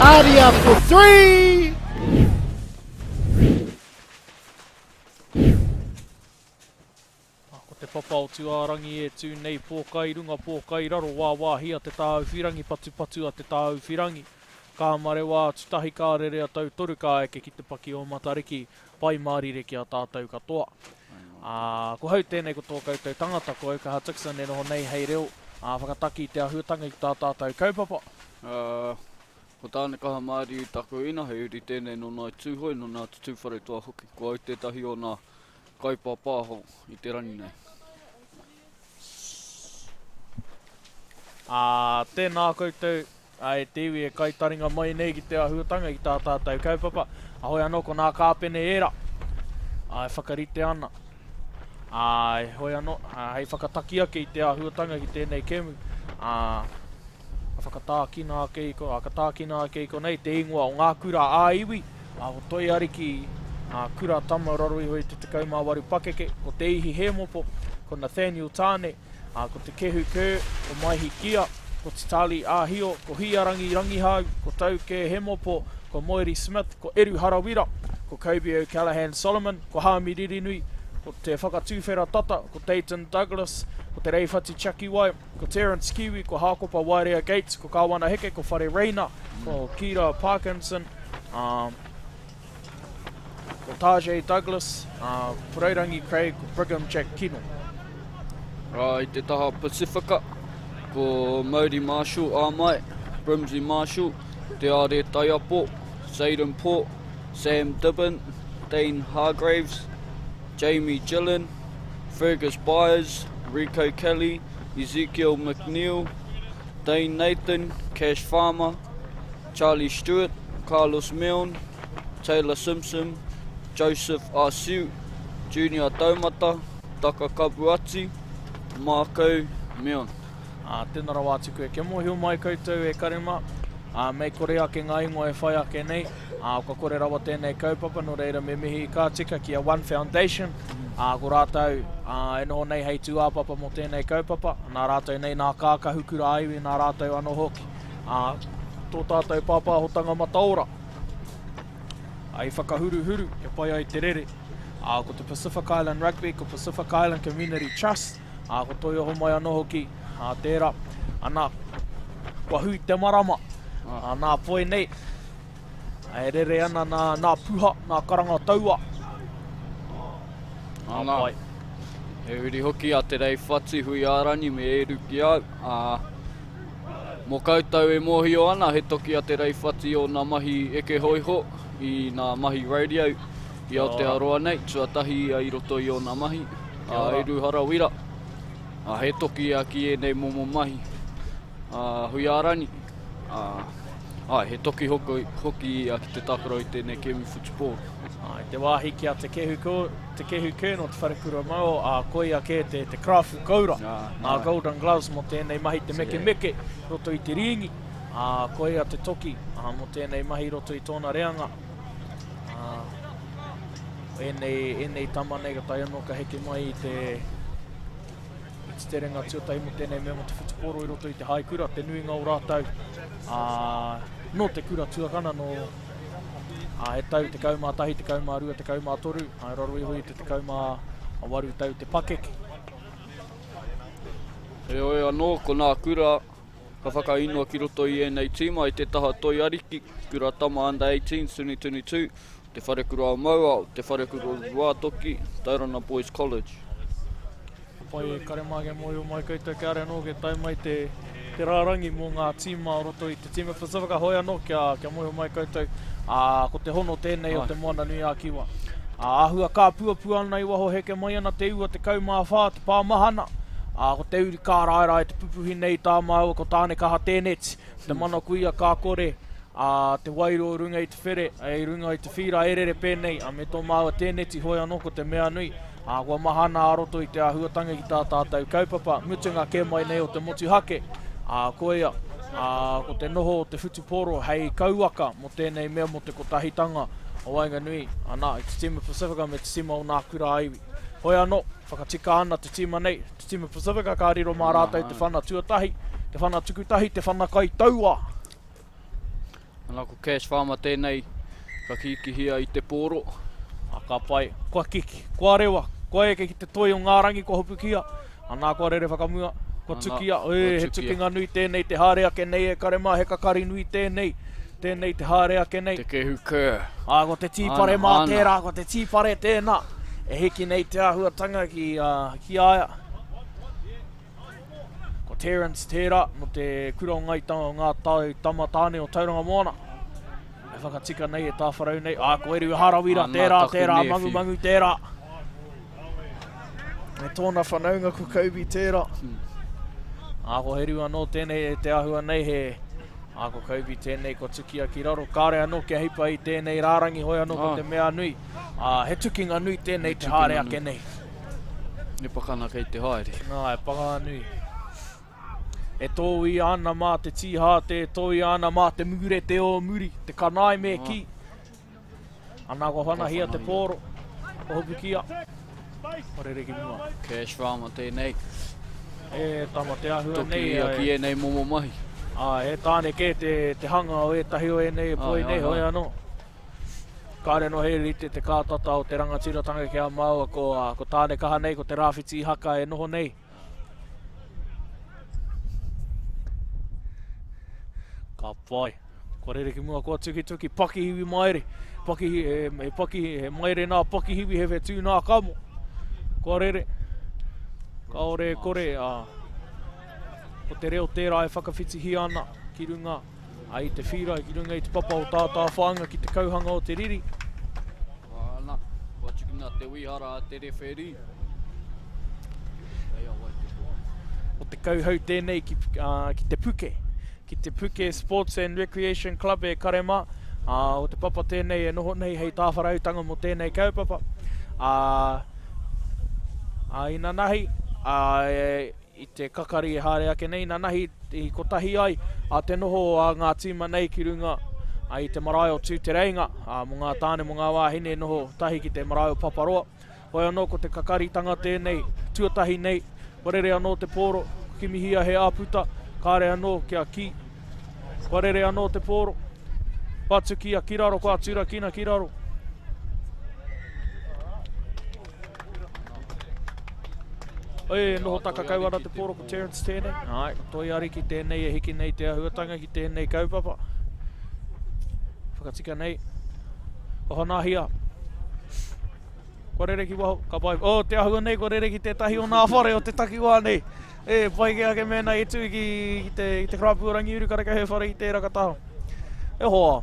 Aria for 3! Ko te papa o Tūārangi e tū nei pōkai runga pōkai raro wāwāhia te tāuwhirangi patupatua te tāuwhirangi Ka marewa atu tahi ka rere a Tautoru ka eke ki te paki o Matariki Pai mārire ki a tātou katoa. Ā, ko hau tēnei ko tō koutou tangata, ko Aukaha Dixon e noho nei hei reo, ā, whakataki i te āhuatanga ki tā tātou kaupapa. Ā, ko Tāne Kaha Māriu taku ina, he uri tēnei nō Ngāi Tūhoe, nō Ngāti Tūwharetoa hoki. Ko au tētahi o nā kaipāpāho i te rangi nei. Ā, tēnā koutou, ā, e te iwi e kai taringa mai nei ki te āhuatanga ki tā tātou kaupapa. Ā, hoi anō ko nā kāpene ērā, ā, e whakarite ana. Ā, hoi anō, ā, hei whakataki ake i te āhuatanga ki tēnei kēmu, ā, ka whakatākina ake i, ā, ka tākina ake i konei te ingoa o ngā kura ā-iwi, ā, ko Toi Ariki, ā, Kura Tama raro iho i te 18 pakeke, ko Te Ihi Hēmopo, ko Nathaniel Tāne, Ā, ko Te Kehu Kerr, ko Maihi Kia, ko Titali Āhio, ko Hiarangi Rangihau, ko Taukē Hemopo, ko Moeri Smith, ko Eru Harawira, ko Kobe O'Callaghan Solomon, ko Haami Ririnui, ko Te Whakatūwhera Tata, ko Dayton Douglas, ko Te Reiwhati Chakiwai, ko Terence Kiwi, ko Hākopa Waerea Gates, ko Kāwana Heke, ko Whare Reina, ko Kira Parkinson, ā, Ko Tajay Douglas, ā, ko Porourangi Craig, ko Brigham Jack Kino. Ā, i te taha Pasifika, ko Mauri Marshall Āmai, Brimsey Marshall, Te Are Taiapo, Zayden Port, Sam Dibben, Dane Hargraves, Jamie Gillen, Fergus Byers, Rico Kelly, Ezekiel McNeil, Dane Nathan, Cash Farmer, Charlie Stewart, Carlos Milne, Taylor Simpson, Joseph Asiu, Junior Taumata, Taka Kabuati, Marco Milne. Ā, tēnā rawa atu koe. Kia mōhio mai koutou e kare mā, ā, mei kore ake ngā ingoa e whai ake nei, ā, kua kore rawa tēnei kaupapa, nō reira me mihi ka tika ki a One Foundation, ā, ko rātou, ā, e noho nei hei tūāpapa mō tēnei kaupapa, nā rātou nei nā Kākahu Kura Ā-Iwi, nā rātou anō hoki. Ā, tō tātou pāpāhotanga mataora, ā, i whakahuruhuru kia pai ai te rere. Ā, ko te Pacific Island Rugby, ko Pacific Island Community Trust, ā, ko Toi Oho Mai anō hoki, ā, tērā. Ana, kua hui te marama, ā, nā poi nei, ā, e rere ana nā, nā puha, nā karanga taua. Ana, pai. He uri hoki a Te Reiwhati Huiārani me Eru ki au, ā, Mō koutou e mōhio ana, he toki a Te Reiwhati o nā mahi eke hōiho i nā mahi radio i Aotearoa nei, tuatahi ia i roto i ōna mahi, a Eru Harawira. A he toki ia ki ēnei momo mahi, a Huiārani. A, āe, he toki hoki, hoki ia ki te tākaro i tēnei kēmu whutupōro. Āe, te wāhi ki a Te Kehu Te Kehu Kern o Te Wharekura Mauo, ā, koia kē te, te karafu koura, ngā Golden Gloves mō tēnei mahi te mekemeke roto i te rīngi, ā, koia te toki ā, mō tēnei mahi roto i tōna reanga. Ā, ēnei, ēnei tama nei ka tae anō ka heke mai i te, i te terenga tuatahi mō tēnei mea mō te whutupōro i roto i te haikura, te nuinga o rātou, ā, nō te kura tuakana, nō Ā, he tau 11, 12, 13, ā, raro iho i te 18 tau te pakeke. Heoi anō, ko nā kura ka whakaingoa ki roto i ēnei tīma i te taha Toi Ariki, Kura Tama Under 18, 2022, Te Wharekura o Mauao, Te Wharekura o Ruātoki, Tauranga Boys College. Pai e kare mā kia mōhio mai koutou kia are anō kia tae mai te, te rārangi mō ngā tīma o roto i te tīma Pacifica hoi anō kia, kia mōhio mai koutou ā, ko te hono tēnei o te Moana Nui a Kiwa. Ā, āhua kāpuapua ana i waho heke mai ana te 94 te pāmahana, ā, ko te uri kāraerae te pupuhi nei tā māua ko Tāne Kaha Tēneti, te mana kuia ka kore, ā, te wairua o runga i te where, i runga i te whīra e rere pēnei, ā, me tō māua tēneti hoi anō ko te mea nui, Ā, kua mahana a roto i te āhuatanga ki tā tātou kaupapa, mutunga kē mai nei o te motuhake, ā, koia, ā, ko te noho o te whutupōro hei kauwaka mō tēnei mea mō te kotahitanga o waenganui, ana, i te tīma Pasifika me te tīma o nā kura ā-iwi. Hoi anō, whakatika ana te tīma nei, te tīma Pasifika ka riro mā rātou te whana tuatahi, te whana tukutahi, te whana kaitauā. Ana ko Cash Farmer tēnei ka kikihia i te pōro. A ka pai, kua kiki, kua rewa, kua eke ki te toi o ngā rangi kua hopukia. Ana kua rere whakamua, kua tukia, e, he tukinga nui tēnei te haere ake nei e kare mā, he kakari nui tēnei, tēnei te haere ake nei. Te Kehu Kerr. Ā, ko te tīpare mā tērā, ko te tīpare tēnā, e hiki nei te āhuatanga ki, uh, ki a ia. Ko Terence tērā, nō te kura o Ngai o ngā tau tama tāne o Tauranga Moana. E whakatika nei e tāwharau nei. Ā, ko Eru Harawira tērā, tērā, mangumangu tērā. Me tōna whanaunga ko Kobe tērā. Hmm. Ā, ko Heru anō tēnei e te ahua nei he Ā, ko Kobe tēnei kua tukia ki raro. Kāre anō kia hipa i tēnei rārangi hoi anō ko te mea nui. Ā, he tukinga nui tēnei te haere ake nei. He pakana kei te haere. Nā, he pakana nui. E tōia ana mā te tīhāte, e tōia ana mā te mūrete o muri, te kanae me kī. Ana kua whanahia te pōro, kua hopukia, kua rere ki mua. Cash farmer tēnei. E tama te ahua Toki nei. Toki ki ēnei momo mahi. Ā, he tāne kē te, te hanga o ētahi o ēnei e poi nei, hoi anō. Kāre anō he rite te kātata o te rangatiratanga ki a māua ko, ko Tāne Kaha nei, ko Te Rāwhiti Haka e noho nei. Ka pai. Kua rere ki mua, kua tukituki, pakihiwi maere. Pakihi, he, he, pakihi, he maere nā pakihiwi, he whetū nā kamo. Kua rere. Kaore e kore, ā, ko te reo tērā e whakawhitihia ana ki runga Ai i te whīra ki runga i te papa o Tātāwhāinga ki te kauhanga o te riri. Ana, kua tukuna te wihara a te rewherī. Kei a wai te hoa. Ko te kauhau tēnei ki, uh, ki te Puke. Ki te Puke Sports and Recreation Club e kare mā. Uh, o te papa tēnei e noho nei hei tāwharautanga mō tēnei kaupapa. Uh, uh, inanahi, uh, e, I te kakari e haere ake nei, nanahi i kotahi ai a te noho a ngā tīma nei ki runga i te marae o Tūtereinga, mō ngā tāne, mō ngā wāhine noho tahi ki te marae o Paparoa. Hoi anō ko te kakaritanga tēnei, tuatahi nei, kua rere anō te pōro, kimihia he āputa, kāre anō kia kī. Kua rere anō te pōro, kua tukia ki raro, kua turakina ki raro. E noho takakau ana te pōro ko Terence tēnei. Ai, ko Toi Ariki tēnei e hiki nei te ahuatanga ki tēnei kaupapa. Whakatika nei. Ko Hanahia. Kua rere ki waho, ka pai. Oh, te ahua nei, kua rere ki tētahi o nā whare o te takiwā nei. E, pai ke ake mēnā i tū ki, ki te, ki te karapu o Rangiuru, karekau he whare i tērā ka taha. E hoa.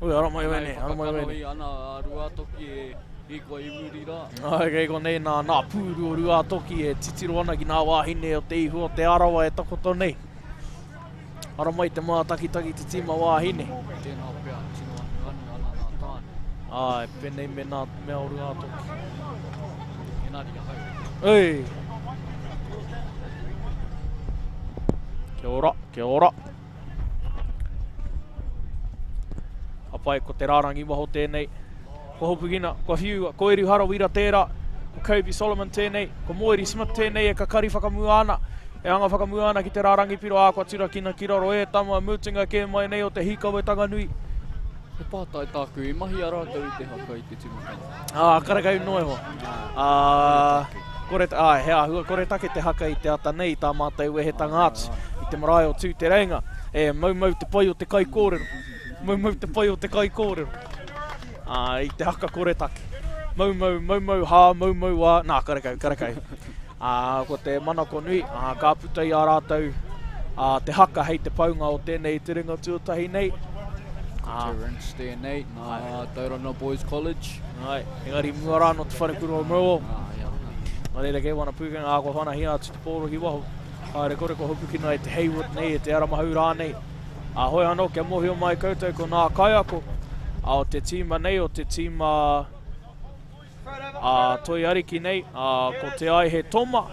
Ui, ara mai wene, ara mai wene. Whakakanohi ana a Ruatoki e hīkoi i muri rā. Ai, kei konei nā, nā pūru o Ruatoki e titiro ana ki nā wāhine o te ihu o Te Arawa e takoto nei. Ara mai te mātakitaki te tīma wāhine. Tēnā pea, tino anuanu ana nā tāne. Ai, penei me nā mea o Ruatoki. Engari ahau. Ei! Kia ora, kia ora. Ka pai, ko te rārangi waho tēnei. Kua hopukina, kua whiua, ko Eru Harawira tērā, ko Kobe Solomon tēnei, ko Moeri Smith tēnei e kakari whakamua ana, e anga whakamua ana ki te rārangi piro, ā, kua turakina ki raro e tama, mutunga kē mai nei o te hīkawetanga nui. He pātai tāku, i mahi a rātou i te haka i te tīmatanga? Ā, karekau noa iho. Ā, kore, ā, he āhua koretake te haka i te ata nei i tā mātou wehetanga atu i te marae o Tūtereinga. E, maumau te pai o te kaikōrero. Maumau te pai o te kaikōrero. Ā, i te haka koretake. Maumau, maumau hā, maumau wā, nā, karekau, karekau. Ā, ko te manako nui, ā, ka puta i a rātou ā, te haka hei te paunga o tēnei terenga tuatahi nei. Ā, Terence tēnei, nā Tauranga Boys College. Ai, engari mua rā nō te wharekura o Murwell. Nā reira kei wana pūkenga, ā, kua whanahia atu te pōro ki waho. Haere kore kua hopukina e te Hayward nei, e te Aramahau rānei. Ā, hoi anō, kia mōhio mai koutou ko nā kaiako, ā, o te tīma nei, o te tīma Ā, Toi Ariki nei, ā, ko Te Aihe Toma,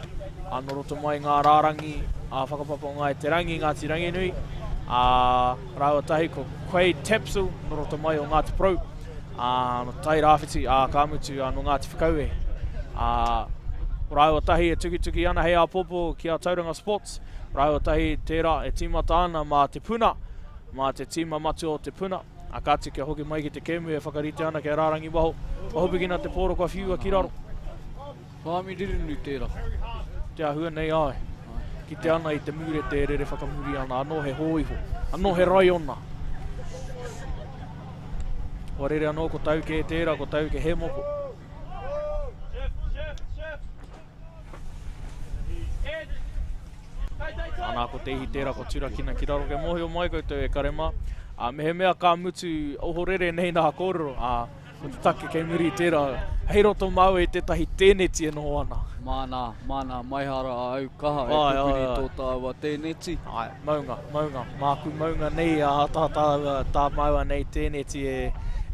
ā, nō roto mai ngā rārangi ā whakapapa o Ngāi Te Rangi, Ngāti Ranginui, ā, rāua tahi ko Quade Tapsell, nō roto mai o Ngāti Porou, ā, nō Tai Rāwhiti, ā, ka mutu, ā, nō Ngāti Whakaue. Ā, rāua tahi e tukituki ana hei āpōpō ki a Tauranga Sports, rāua tahi tērā e tīmata ana mā te puna, Mā te tīma matua o Te Puna, a kāti kia hoki mai ki te kēmu e whakarite ana kia rārangi waho. Kua hopukina te pōro kua whiua ki raro. Pāmi ririnu tērā. Te āhua nei āe. Kite ana i te mūrete e rere whakamuri ana, anō he hōiho, anō he raiona. Kua rere anō ko tau kē tērā, ko tau ke hēmoko. Anā, ko te ihi tērā kua turakina ki raro. Kia mōhio mai koutou e kare mā. Ā, mehemea ka mutu ohorere nei nā kōrero, ā, ko te take kei muri i tērā, hei roto māua i tētahi tēneti e noho ana. Māna, māna, maihara a au kaha e pupuri i tō tāua tēneti. Āe, maunga, maunga, māku maunga nei a tā tāua, tā māua nei tēneti e,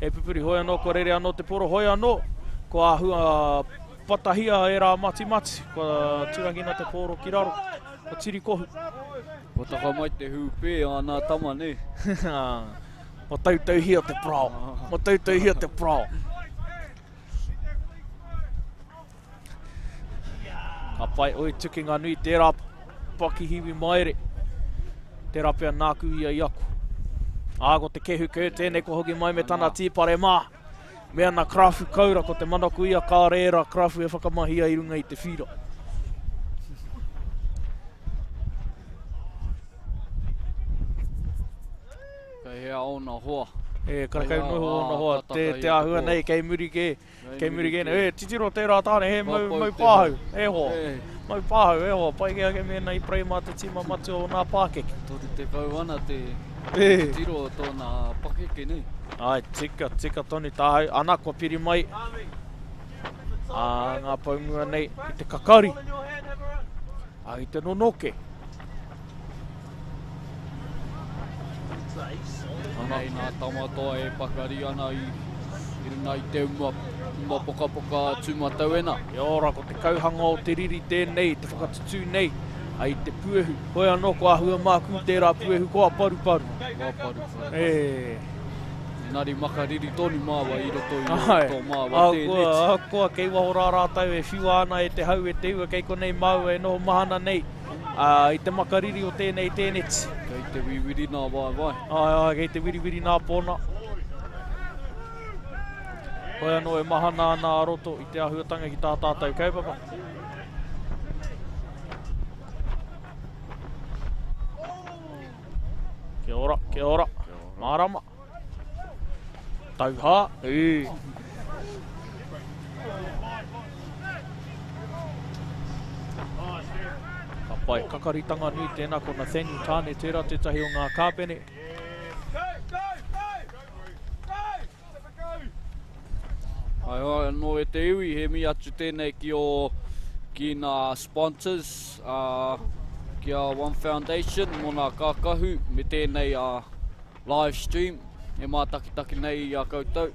e pupuri. Hoi anō, kua rere anō te poro, hoi anō, kua āhua Patahia ērā matimati, kua turakina te pōro ki raro, kua tirikohu. Kua taka mai te hūpē a nā tama nei. Kua tautauhia te parao, kua tautauhia te parao. Ka pai, oi tukinga nui tērā pakihiwi maere. Tērā pea nāku ia i ako. Ā, ko te kehu kē tēnei kua hoki mai me tana tīpare mā. Me ana karafu kaura, ko te manako ia kāre ērā karafu e whakamahia i runga i te whira. Kei hea ōna hoa? E, karekau noho ōna hoa. Te, te āhua nei, kei muri kē. Kei muri kē nei. E, titiro tērā tāne, he mau, mau pāhau, e hoa. Mau pāhau, e hoa. Pai kē ake mēnā i parei mā te tīma matua o nā pākeke. 30 ana te titiro o tōna pakeke nei. Āe, tika, tika tonu tāhau. Ana, kua piri mai a ngā poumua nei ki te kakari, a i te nonoke. Ana i nā tamatoa e pakari ana i, i runga i te uma, uma pokapoka a Tūmatauena. Kia ora, ko te kauhanga o te riri tēnei, te whakatutū nei, a i te puehu. Hoi anō, ko āhua mākū tērā puehu, ko a paruparu. Ko a paruparu. E. Engari makariri tonu māua i roto i tō māua tēneti. Ahakoa kei waho rā rātou e whiua ana e te hau e te ua, kei konei māua e noho mahana nei i te makariri o tēnei tēneti. Kei te wiwiri nā waewae. Āe, āe, kei te wiriwiri nā pōna. Hoi anō e mahana ana a roto i te āhuatanga ki tā tātou kaupapa. Kia ora, kia ora. Mārama. Tauhā. Ī. Ka pai. Kakaritanga nui tēnā ko Nathaniel Tāne tērā tētahi o ngā kāpene. Heoi anō e te iwi, he mihi atu tēnei ki ō, ki nā sponsors, ā, ki a One Foundation mō nā kākahu me tēnei ā, live stream e mātakitaki nei i a koutou.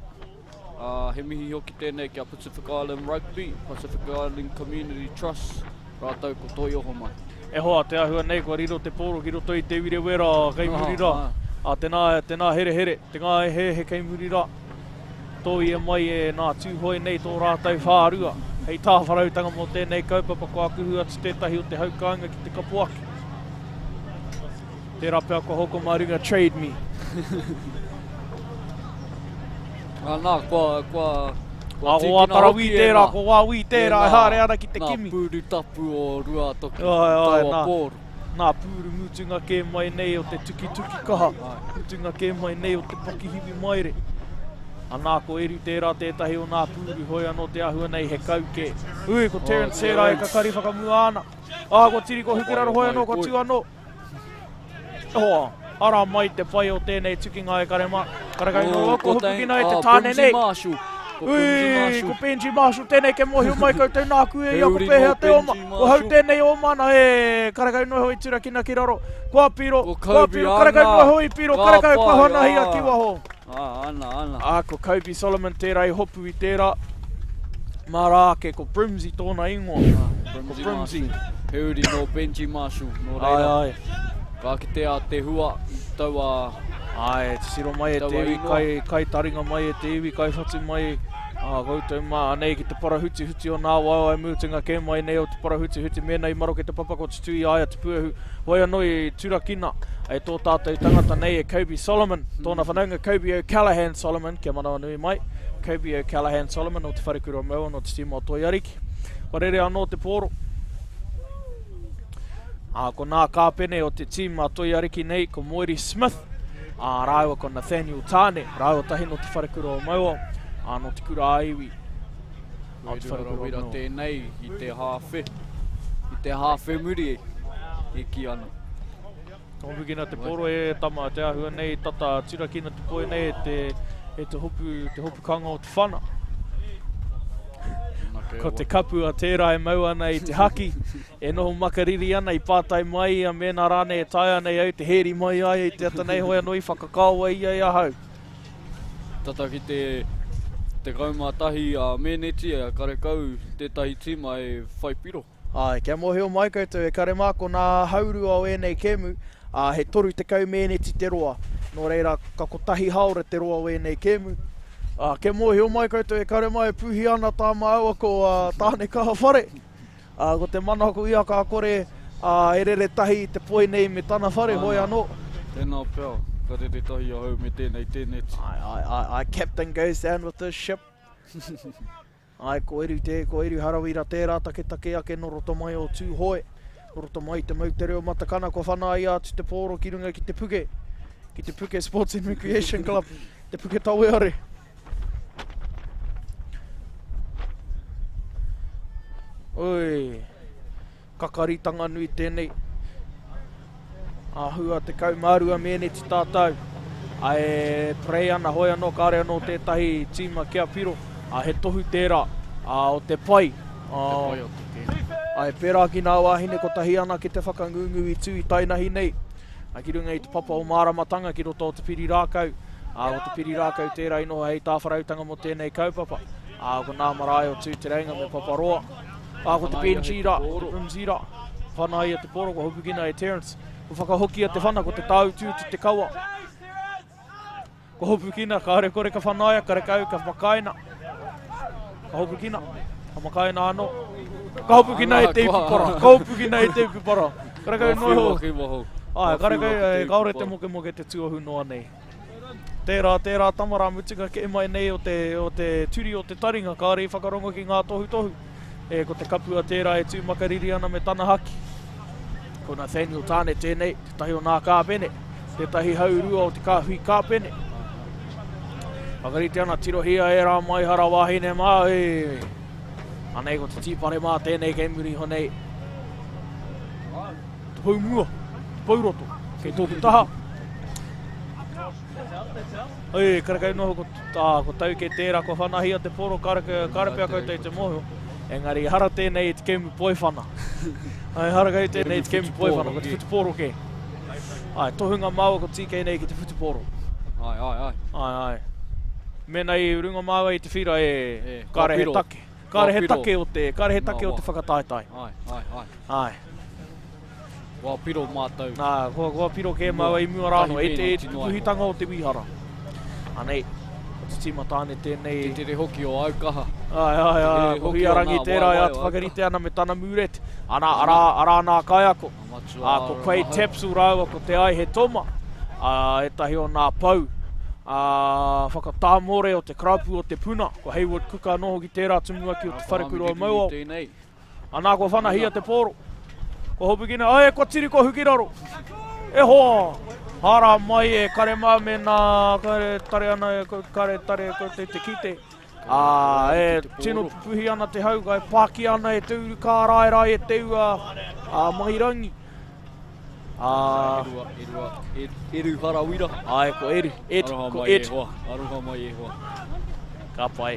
Ā, he mihi hoki tēnei ki a Pacific Island Rugby, Pacific Island Community Trust, rātou ko Toi Ohomai. E hoa, te āhua nei kua riro te pōro ki roto i te wirewera kei muri rā. Ā, tēnā, tēnā herehere, te ngāeheehe kei muri rā. Tōia mai e nā Tūhoe nei tō rātou whārua. Hei tāwharautanga mō tēnei kaupapa kua kuhu atu tētahi o te hau kāinga ki te kapo ake. Tērā pea kua hoko mā runga Trade Me. Ana, kua, kua, kua tīkina hoki Tarawī tērā, ko Wāwī tērā e haere ana ki te kimi. Nā pūru tapu o Ruatoki, taua pōro. Nā pūru mutunga kē mai nei o te tukituki kaha, mutunga kē mai nei o te pakihiwi maere. Anā, ko Eru tērā tētahi o nā pūru, hoi anō te āhua nei he kau kē. Ui, ko Terence tērā e kakari whakamua ana. Ā, kua tiri, kua hukeraro hoi anō, kua tū anō. Hoa, ara mai te pai o tēnei tukinga e kare mā. Karekau no oh, ko hupukina e te tāne nei. Ui, ko Benji Marshall tēnei ke mōhio mai koutou nāku e ia ko pēhea te oma. Ko hau tēnei oma na e karekau noho i turakina ki raro. Kua piro, kua piro, karekau noho i piro, karekau kua hanahia ki waho. Ah, ana, ana. Ah, ko Kobe Solomon tērā i hopu i tērā. Mārā ake, ko Brimsey tōna ingoa. Ah, ko Brimsey. He uri nō Benji Marshall, nō reira. Ai, ai. Ka kitea te hua i taua Ai, titiro mai e te iwi, kai, kai taringa mai e te iwi, kai whatu mai. Ā, koutou mā, anei ki te parahutihuti o nā waewae mutunga kē mai nei o te parahutihuti mēnā i maroke te papa ko tutū i a ia te puehu. Hoi anō i turakina e tō tātou tangata nei e Kobe Solomon, tōna whanaunga Kobe O'Callaghan Solomon, kia manawanui mai, Kobe O'Callaghan Solomon o Te Wharekura o Maua nō te tīma o Toi Ariki. Kua rere anō te pōro. Ā, ko nā kāpene o te tīma Toi Ariki nei, ko Moiri Smith, ā, rāua ko Nathaniel Tāne, rāua tahi nō Te Wharekura o Mauao, ā, nō Te Kura ā-Iwi o Te Wharekura o Mauao. Tēnei i te hāwhe, i te hāwhe muri e kī ana. Hopukina te poro e tama, te āhua nei tata turakina te poi nei e te, e te hopu, te hopukanga o te whana. Ko te kapu a tērā e mau ana i te haki, e noho makariri ana i pātai mai ia mēnā rānei e taea nei au te hēri mai ai i te ata nei hoi anō i whakakao ai ia i ahau. Tata ki te 11 a mēneti, karekau tētahi tīma e whai piro. Āe, kia mōhio mai koutou e kare mā, ko nā haurua o ēnei kēmu, ā, he 30 mēneti te roa. Nō reira, ka kotahi hāora te roa o ēnei kēmu. Ā, kia mōhio mai koutou e kare mā e puhi ana tā māua ko Tānekaha whare. Ā, ko te manako ia ka kore ā, e rere tahi te poi nei me tana whare, hoi anō. Tēnā pea, ka rere tahi ahau me tēnei tēneti. Āe, āe, āe, āe, captain goes down with the ship. Āe, ko Eru tē, ko Eru Harawira tērā taketake ake nō roto mai o Tūhoe, nō roto mai i te moutere o Matakana kua whanaia atu te pōro ki runga ki te puke, ki te Puke Sports and Recreation Club, te Puke Taweare. Oi. Kakaritanga nui tēnei. Āhua 12 mēneti tātou. A e pray ana, hoi anō kāre anō tētahi tīma kia piro. A he tohu tērā a, o te pai. A, te pai o te kēmu. A e pērā ki nā wāhine kotahi ana ki te whakangungu i tū i tainahi nei. A ki runga i te papa o Māramatanga ki roto o Te Piri Rākau. A ko Te Piri Rākau tērā i noho hei tāwharautanga mō tēnei kaupapa. A ko nā marae o Tūtereinga me Paparoa. Ā, ko te benji rā, ko te brimsy rā. Whanaia te poro, kua hopukina e Terence. Kua whakahokia te whana, ko te tāutuutu te kawa. Kua hopukina, kāore kore ka whanaia, karekau ka makaina. Ka hopukina, ka makaina anō. Ka hopukina e te ipupara, ka hopukina e te ipupara. Karekau noa iho. Āe, karekau, e, kāore te mokemoke te tuohu noa nei. Tērā, tērā tama rā mutunga kē mai nei o te, o te turi o te taringa, kāore i whakarongo ki ngā tohutohu. E, ko te kapua tērā e tū makariri ana me tana haki. Ko Nathaniel Tāne tēnei, tētahi o nā kāpene, tētahi haurua o te kāhui kāpene. Whakarite ana, tirohia e rā maihara wāhine mā, e. Anei ko te tīpare mā tēnei kei muri iho nei. Te pou mua, te pou roto, kei tōku taha. Oi, karekau noho ko, tā, ko tau kei tērā kua whanahia te poro, kare, kare pea koutou i te mōhio. Engari, hara tēnei i te kēmu poiwhana. Ai, hara kau tēnei i te kēmu poiwhana, ko te whutupōro kē. Ai, tohunga māua ko TK nei ki te whutupōro. Ai, ai, ai. Ai, ai. Mēnā i runga māua i te whira e, e kare he take. Kare he take o te, kare he take o te whakataetae. Ai, ai, ai. Ai. Kua piro mātou. Nā, kua, kua piro kē māua i mua rānō, e te, e te pupuhitanga o te wīhara. Anei, ko te tīma tāne tēnei. Te tere hoki o Aukaha. Ai, ai, ai, ko Huiarangi tērā e āta whakarite ana me tana mūret. Ana, arā, arā nā kaiako. Ā, ko Quade Tapsell rāua ko Te Aihe Toma, ā, ētahi o nā pou, ā, whakatāmore o te karapu o Te Puna, ko Hayward Cook anō hoki tērā tumuaki o Te Wharekura o Mauao. Anā, kua whanahia te pōro. Kua hopukina, ai, kua tiri, kua huki raro. E hoa, hara mai e kare mā me nā kare tare ana e kare tare koutou te kite. Ā, e tino pupuhi ana te hau, e pākia ana e te uru kāraerae e te ua a Mahirangi. Ā, Erua, erua, er, eru harawira. Āe, ko Eru, Ed, Aroha ko mai Ed. e hoa, aroha mai e hoa. Ka pai.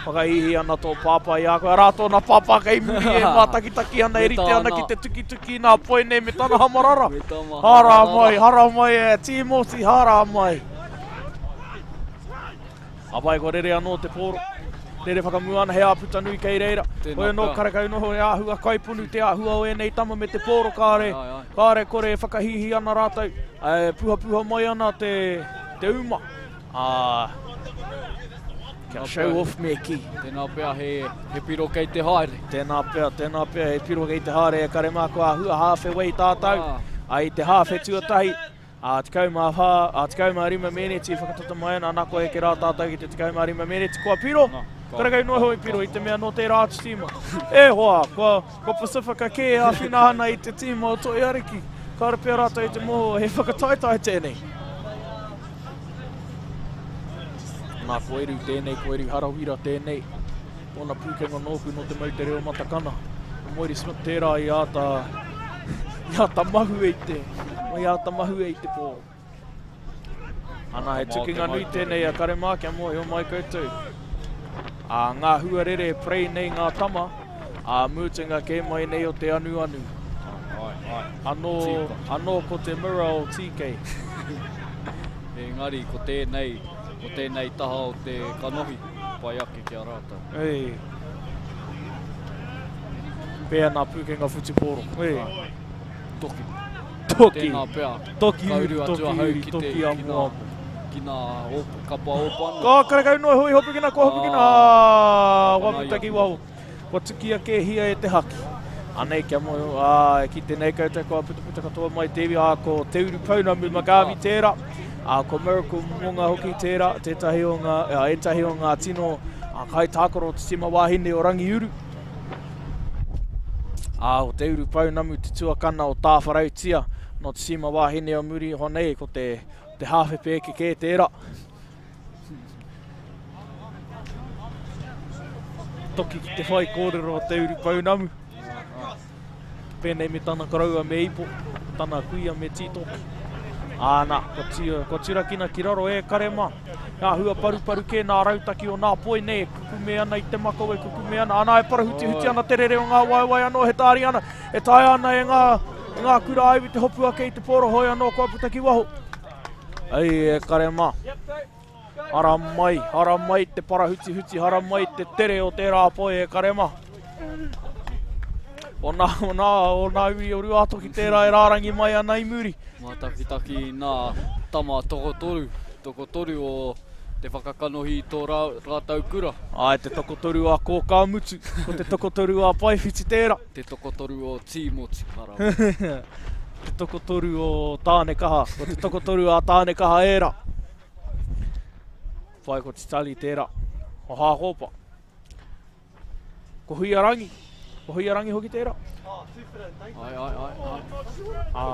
Whakahīhī ana tō pāpā i a koe. Arā tōna pāpā kei muri e mātakitaki ana, e rite ana ki te tukituki i nā poi nei me tana hamarara. Me tama Hara hamarara. mai, hara mai e Tīmoti, hara mai. Ka pai, kua rere anō te pōro. Rere whakamua ana he āputa nui kei reira. Tēnā Hoi anō, pea. karekau noho e āhua kaiponu te āhua o ēnei tama me te pōro kāre, Ai, ai. kāre kore e whakahīhī ana rātou. E puhapuha mai ana te, te uma. Ā, Kia show off me kī. Tēnā pea he, he piro kei te haere. Tēnā pea, tēnā pea he piro kei te haere e kare mā kua hua hāwhe wei tātou. Ah. Ai te hāwhe tuatahi, a 14, a 15 meneti whakatata mai ana, ana kua eke rā tātou ki te 15 meneti kua piro. No, Karekau noa hoi piro i te mea nō tērā atu tīma. E hoa, kua, kua Pacifica kē e āwhina ana i te tīma o Toi Ariki. Kāre pea rātou i te mōhio he whakataetae tēnei. Nā ko Eru tēnei, ko Eru Harawira tēnei. Tōna pūkenga nōku nō te mau te reo matakana. Ko Moiri Smith tērā i āta, i āta mahue i te, i āta mahue i te pō. Ana, he tukinga nui tēnei a Karemā, kia mōhio mai koutou. A ngā huarere e prei nei ngā tama, a mūtenga kē mai nei o te anuanu. Anō, anō ko te mirror o TK. Engari ko tēnei, ko tēnei taha o te kanohi, pai ake ki a rātou. Ei. Pēa nā pūkenga whutupōro. Ei. Toki. Toki. Tēnā pea. Toki Ka uru atu toki ahau uri, ki te, toki ki nā, amoamo. ki nā op, kapa ōpana. Ka karekau noa hoi hopukina, kua hopukina. Ah, kua puta ki waho. Kua tukia kēhia e te haki. Anei kia moe, ā, e kite nei koutou kua putaputa katoa mai te iwi, ā, ko Te Uru Pounamu McGarvey tērā, ā, ko Miracle Monga hoki tērā, tētahi o ngā, ā, ētahi o ngā tino ā, kaitākaro o te tīma wāhine o Rangiuru. Ā, ko Te Uru Pounamu te tuakana o Tāwharautia, nō te tīma wāhine o muri iho nei, ko te, te hāwhepe eke kē tērā. Toki ki te whai kōrero o Te Urupounamu. Pēnei me tana koroua me Ipo, tana kuia me Tītoki. Āna, kua, tia, kua turakina ki raro e kare mā. Ngā hua paruparu kē nā rautaki o nā poi nei e kukume ana i te makau e kukume ana. Ana e parahutihuti ana te rere o ngā waewae anō he tāri ana. E taea ana e ngā, e ngā kura aiwi te hopu ake i te pōro hoi anō kua puta ki waho. Ai e kare mā. Hara mai, hara mai te parahutihuti, hara mai te tere o tērā poi e kare mā. O nā, o nā, o nā ui o Ruātoki tērā e rārangi mai ana i muri. Mātakitaki nā tama tokotoru, tokotoru o te whakakanohi i tō rā, rātou kura. Ai, te tokotoru a Kōkāmutu, ko te tokotoru a Paewhiti tērā. Te tokotoru o Tīmoti, hara. Te tokotoru o Tānekaha, ko te tokotoru a Tānekaha ērā. Whai ko Titali tērā, o Hākōpa. Ko Huiarangi, ko Huiarangi hoki tērā. Ai, ai, ai, ai. Ā,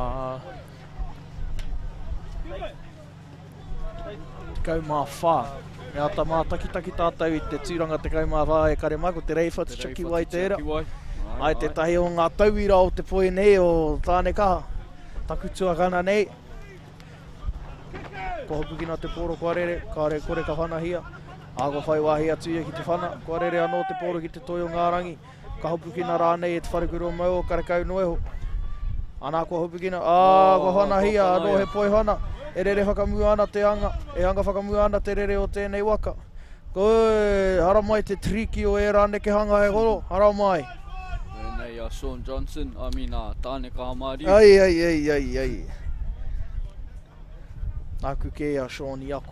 14. Me āta mātakitaki tātou i te tūranga 14 e kare mai, ko Te Reiwhatu Chakiwai tērā. Ai, tētahi o ngā tauira o te poi nei o Tānekaha, taku tuakana nei. Kua hopukina te pōro kua rere, kāre kore ka whanahia. Ā, kua whai wāhi atu ia ki te whana, kua rere anō te pōro ki te toi o ngā rangi. Ka hopukina rānei e te wharekura o Mau o karekau noa iho. Ana kua hopukina, ā, kua whanahia, anō he poi whana, e rere whakamua ana te anga, e anga whakamua ana te rere o tēnei waka. Ko, haramai te triki o ērā nekehanga he horo, haramai. Nei a Shaun Johnson, I mean a Tāne Kahamāriu. Ai, ai, ai, ai, ai. Nāku kē a Shaun i ako.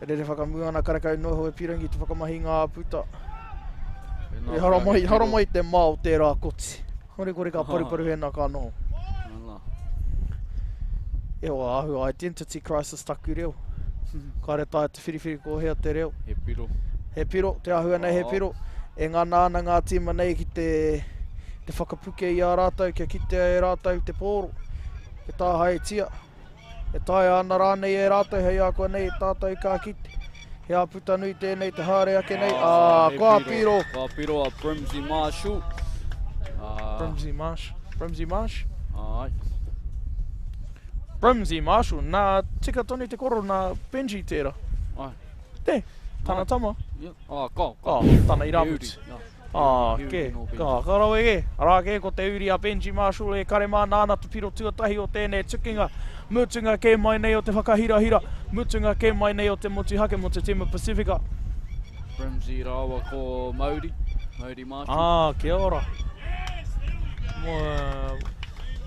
E rere whakamua ana karekau noa iho e pirangi te whakamahi ngā puta. E haramai, haramai te mā o tērā koti. Kore kore ka paruparu hena ka noho. E hoa ahu identity crisis taku reo. Kāre taea te whiriwhiri ko hea te reo. He piro. He piro, te āhua nei he piro. E ngana ana ngā tīma nei ki te, te whakapuke i a rātou kia kitea e rātou te pōro. Te tāhaetia. E taea ana rānei e rātou hei ākuanei tātou ka kite. He āputa nui tēnei te haere ake nei, ā, kua piro. Kua piro a Brimsey Marshall. Brimsey Marsh. Brimsey Marsh? Āe. Brimsey Marshall, nā tika tonu te koro nā Benji tērā. Āe. Te, tana tama. Yeah. Ah, ka, ka. Oh, tana irāmutu. Ā, kē, ka, ka rawe kē. Arā kē, ko te uri a Benji Marshall e kare mā nāna te piro tuatahi o tēnei tukinga. Mutunga kē mai nei o te whakahirahira, mutunga kē mai nei o te motuhake mō te tīma Pasifika. Brimsey rāua ko Mauri, Mauri Marshall. Ā, kia ora. Mō,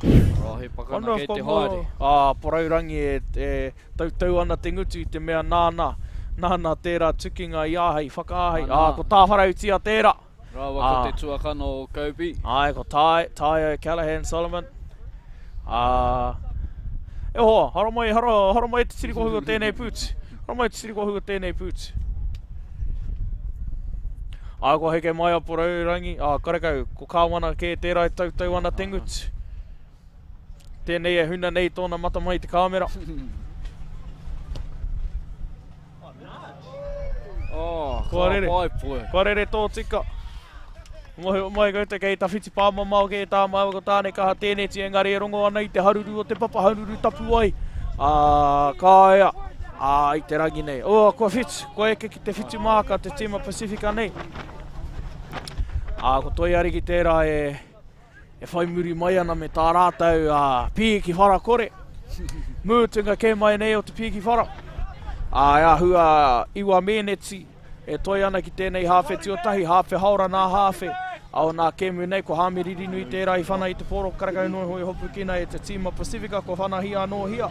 Arā, he pakana kei te haere. Ā, Poraurangi e, e tautau ana te ngutu i te mea nāna, nāna tērā tukinga i āhei, whakaāhei. Ā, ko Tāwharautia tērā. Rāua ko te tuakana o Kobe. Āe, ko Tai, Tai O'Callaghan Solomon. Ā, e hoa, haramai, hara, haramai te tirikohu o tēnei pūtu. Haramai te tirikohu o tēnei pūtu. Ā, kua heke mai a Porourangi, ā, karekau, ko Kāwana kē tērā e tautau ana te ngutu. Tēnei e huna nei tōna mata mai i te kāmera. Oh, Kua rere. Pai poe. Kua rere tō tika. Mohi mai koutou kei tawhiti pāmamao kē tā māua ko Tāne kaha tēneti engari e rongo ana i te haruru o te papa haruru tapu ai. Ā, kāea, ā, i te rangi nei. Oh, kua whitu, kua eke ki te whitu māka te tīma Pasifika nei. Ā, ko Toi Ariki tērā e, e whai muri mai ana me tā rātou pīki whara kore. Mūtunga kē mai nei o te pīki whara. Ā, e āhua iwa mēneti e toe ana ki tēnei hāwhe tuatahi, hāwhe haora nā hāwhe. A o nā kēmu nei, ko Hāmi Ririnui tērā i whana i te pōro karekau noa iho i hopukina e te tīma Pasifika, kua whanahia anō hia.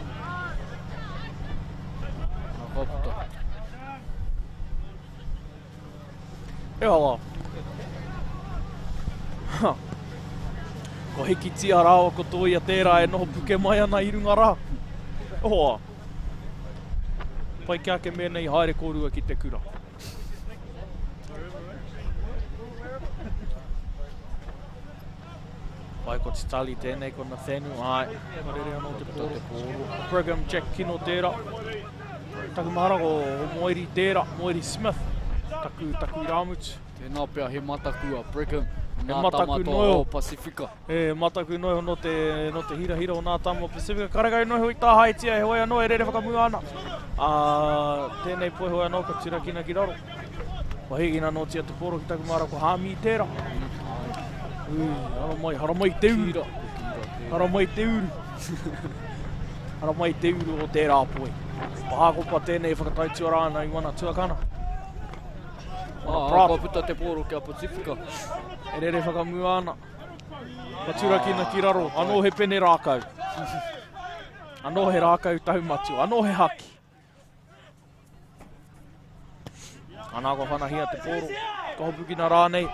Nā ka puta. E hoa. Ha. Ko Hikitia rāua ko Tōia tērā e noho puke mai ana i runga rā. E hoa. Pai ki ake mēnā i haere kōrua ki te kura. Pai ko Titali tēnei, ko Nathaniel, āe, ka rere anō te pōro. Ko Brigham Jack Kino tērā. Taku mahara ko Moeri tērā, Moeri Smith, taku, taku irāmutu. Tēnā pea he mataku a Brigham, He nā mataku tama toa noio. o Pasifika. He mataku noio nō te, nō te hirahira o nā tama o Pasifika. Karekau noio i tāhaetia, heoi anō e rere whakamua ana. Ā, tēnei poi hoi anō ka turakina ki raro. Kua hīkina anōtia te pōro ki taku māra ko Hāmi tērā. Ui, haramai, haramai te uru. Haramai te uru. Haramai te uru o tērā poi. Ko Hākopa tēnei e whakataituara ana i wana tuakana. Wana ah, kua puta te pōro ki a Pacifica. E rere whakamua ana. Ka turakina ki raro, anō he pene rākau. Anō he rākau taumatua, anō he haki. Ana kua whanahia te pōro, ka hopukina rānei.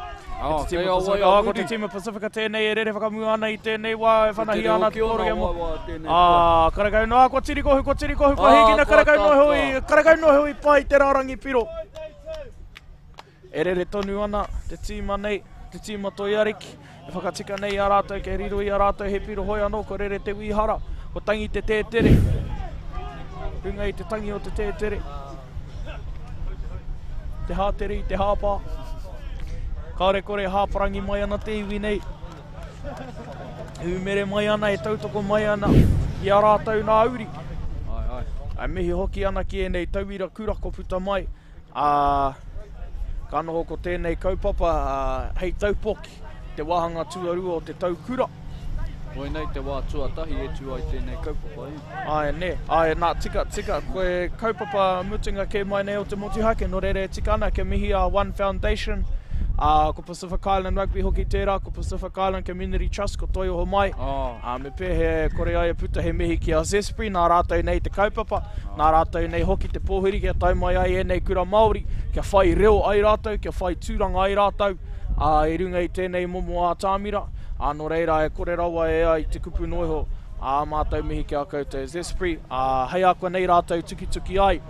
Oh, te tīma Pasifika, oh, ko te tīma Pasifika tēnei e rere whakamua ana i tēnei wā e whanahia ana te pōro kia mo. Ā, karekau noa, kua tirikohu, kua tirikohu, kua hīkina, karekau noa hoi, karekau noa hoi pai te rārangi piro. E rere tonu ana te tīma nei, te tīma Toi Ariki, e whakatika nei i a rātou kei riro i a rātou he piro hoi anō kua rere te wīhara, kua tangi te tētere. Runga i te tangi o te tētere. Te hātere i te hāpā. Kāore kore hāparangi mai ana te iwi nei. Hūmere mai ana, e tautoko mai ana i a rātou nā uri. Ai, ai. E mihi hoki ana ki ēnei tauira kura ko puta mai. Ā, ka noho ko tēnei kaupapa hei taupoki te wāhanga tuarua o te tau kura. Koinei te wā tuatahi e tū ai tēnei kaupapa, e? Āe, nē. Āe, nā, tika, tika. Ko e kaupapa mutunga kē mai nei o te motuhake, nō reira e tika ana kia mihi a One Foundation, ā, ko Pacific Island Rugby hoki tērā, ko Pacific Island Community Trust, ko Toi Oho Mai. Ā, me pēhea e kore ai e puta he mihi ki a Zespri, nā rātou nei te kaupapa. Nā rātou nei hoki te pōhiri kia tae mai ai ēnei kura Māori, kia whai reo ai rātou, kia whai tūranga ai rātou, ā, i runga i tēnei momo ātamira, ā, nō reira e kore rawa e ai te kupu noa iho, ā mātou mihi ki a koutou Zespri, ā, hei a koe nei rātou tukituki ai,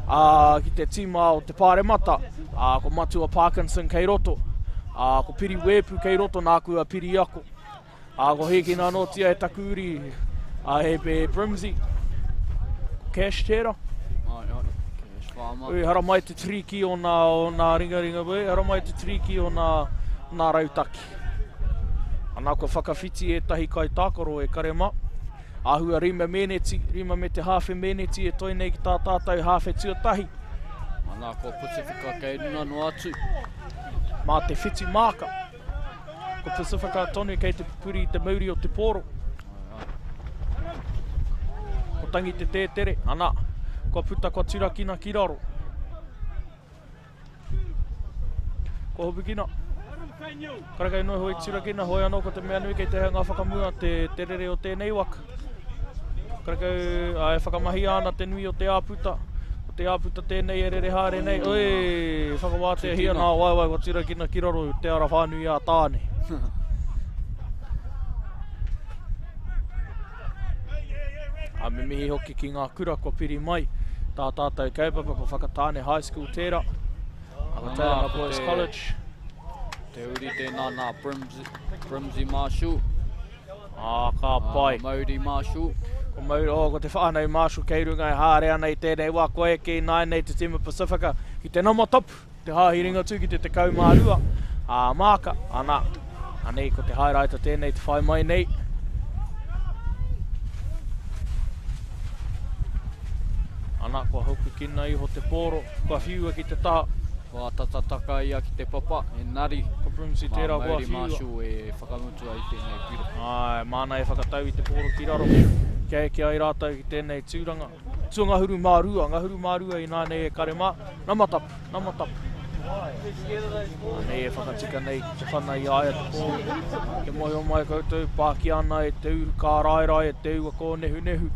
ā, ki te tīma o te Pāremata, ā, ko Matua Parkinson kei roto, ā, ko Piri Wēpu kei roto, nāku a Piri Ako. Ā, ko hīkina anōtia e taku uri, a e Brimsey. Ko Cash tērā. Ai, ai, Cash Farmer. Ui, haramai te triki o nā, o nā ringaringa, ui, haramai te triki o nā, nā rautaki. Ana, kua whakawhiti ētahi kaitākaro e kare mā. Āhua rima meneti, rima me te hāwhe meneti e toe nei ki tā tātou hāwhe tuatahi. Ana, kua Pasifika kei runga noa atu. Mā te whiti māka. Ko Pacifica tonu kei te pupuri i te mauri o te pōro. Ko tangi te tētere, ana, kua puta kua turakina ki raro. Kua hopukina. Karekau noa iho i turakina, hoi anō ko te mea nui kei te hanga whakamua te, te rere o tēnei waka. Karekau, ā, e whakamahia ana te nui o te āputa. Ko te āputa tēnei e rere haere nei. Oi, whakawāteahia nā waewae kua turakina ki raro te ara whānui a Tāne. Ā, me mihi hoki ki ngā kura kua piri mai tā tātou kaupapa ko Whakatāne High School tērā. Ko Tauranga Boys College. Te uri tēnā nā Brimsey, Brimsey Marshall. Ā, ka pai. Ā, Mauri Marshall. Ko Mauri, oh, ko te whānau Marshall kei runga e haere ana i tēnei wā, kua eke ināianei te tīma Pasifika ki te nama tapu, te hāhi Ringatū ki te 12, ā, māka, ana, anei ko te haeraita tēnei te whai mai nei. Ana, kua hopukina iho te pōro, kua whiua ki te taha. Kua tatataka ia ki te papa, engari, Ko Brimsey mā tērā kua Mauri whiua. Marshall e whakamutu ai tēnei piro. Āe, māna e whakatau i te pōro ki raro, kia eke ai rātou ki tēnei tūranga. Tuangahuru mā rua, ngahuru mā rua ināianei e kare mā, nama tapu, nama tapu. Anei e whakatika nei ki te whana i a ia te pōro. Kia mōhio mai koutou, pākia ana e te uru kāraerae, e te ua kōnehunehu.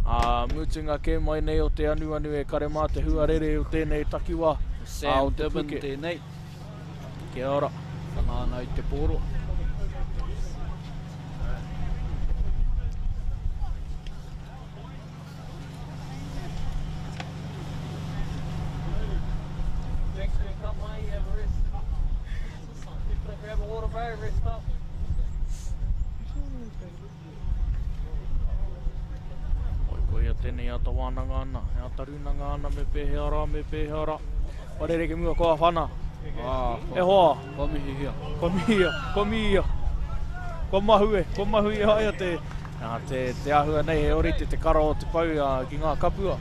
Ā, mutunga kē mai nei o te anuanu e kare mā te huarere o tēnei takiwā, Ko ā, Sam o te Dibben puke. tēnei. Kia ora. Whana ana i te pōro. Oi, koia tēnei ata wānanga ana, e ata rūnanga ana me pēhea rā, me pēhea rā. Parere ki mua ko Awhana. Ah, e hoa. Kua mihihia. Kua mihia, kua mihia. Kua mahue, kua mahue i a ia te, Nā te, te āhua nei he orite te kara o te pau uh, ki ngā kapua.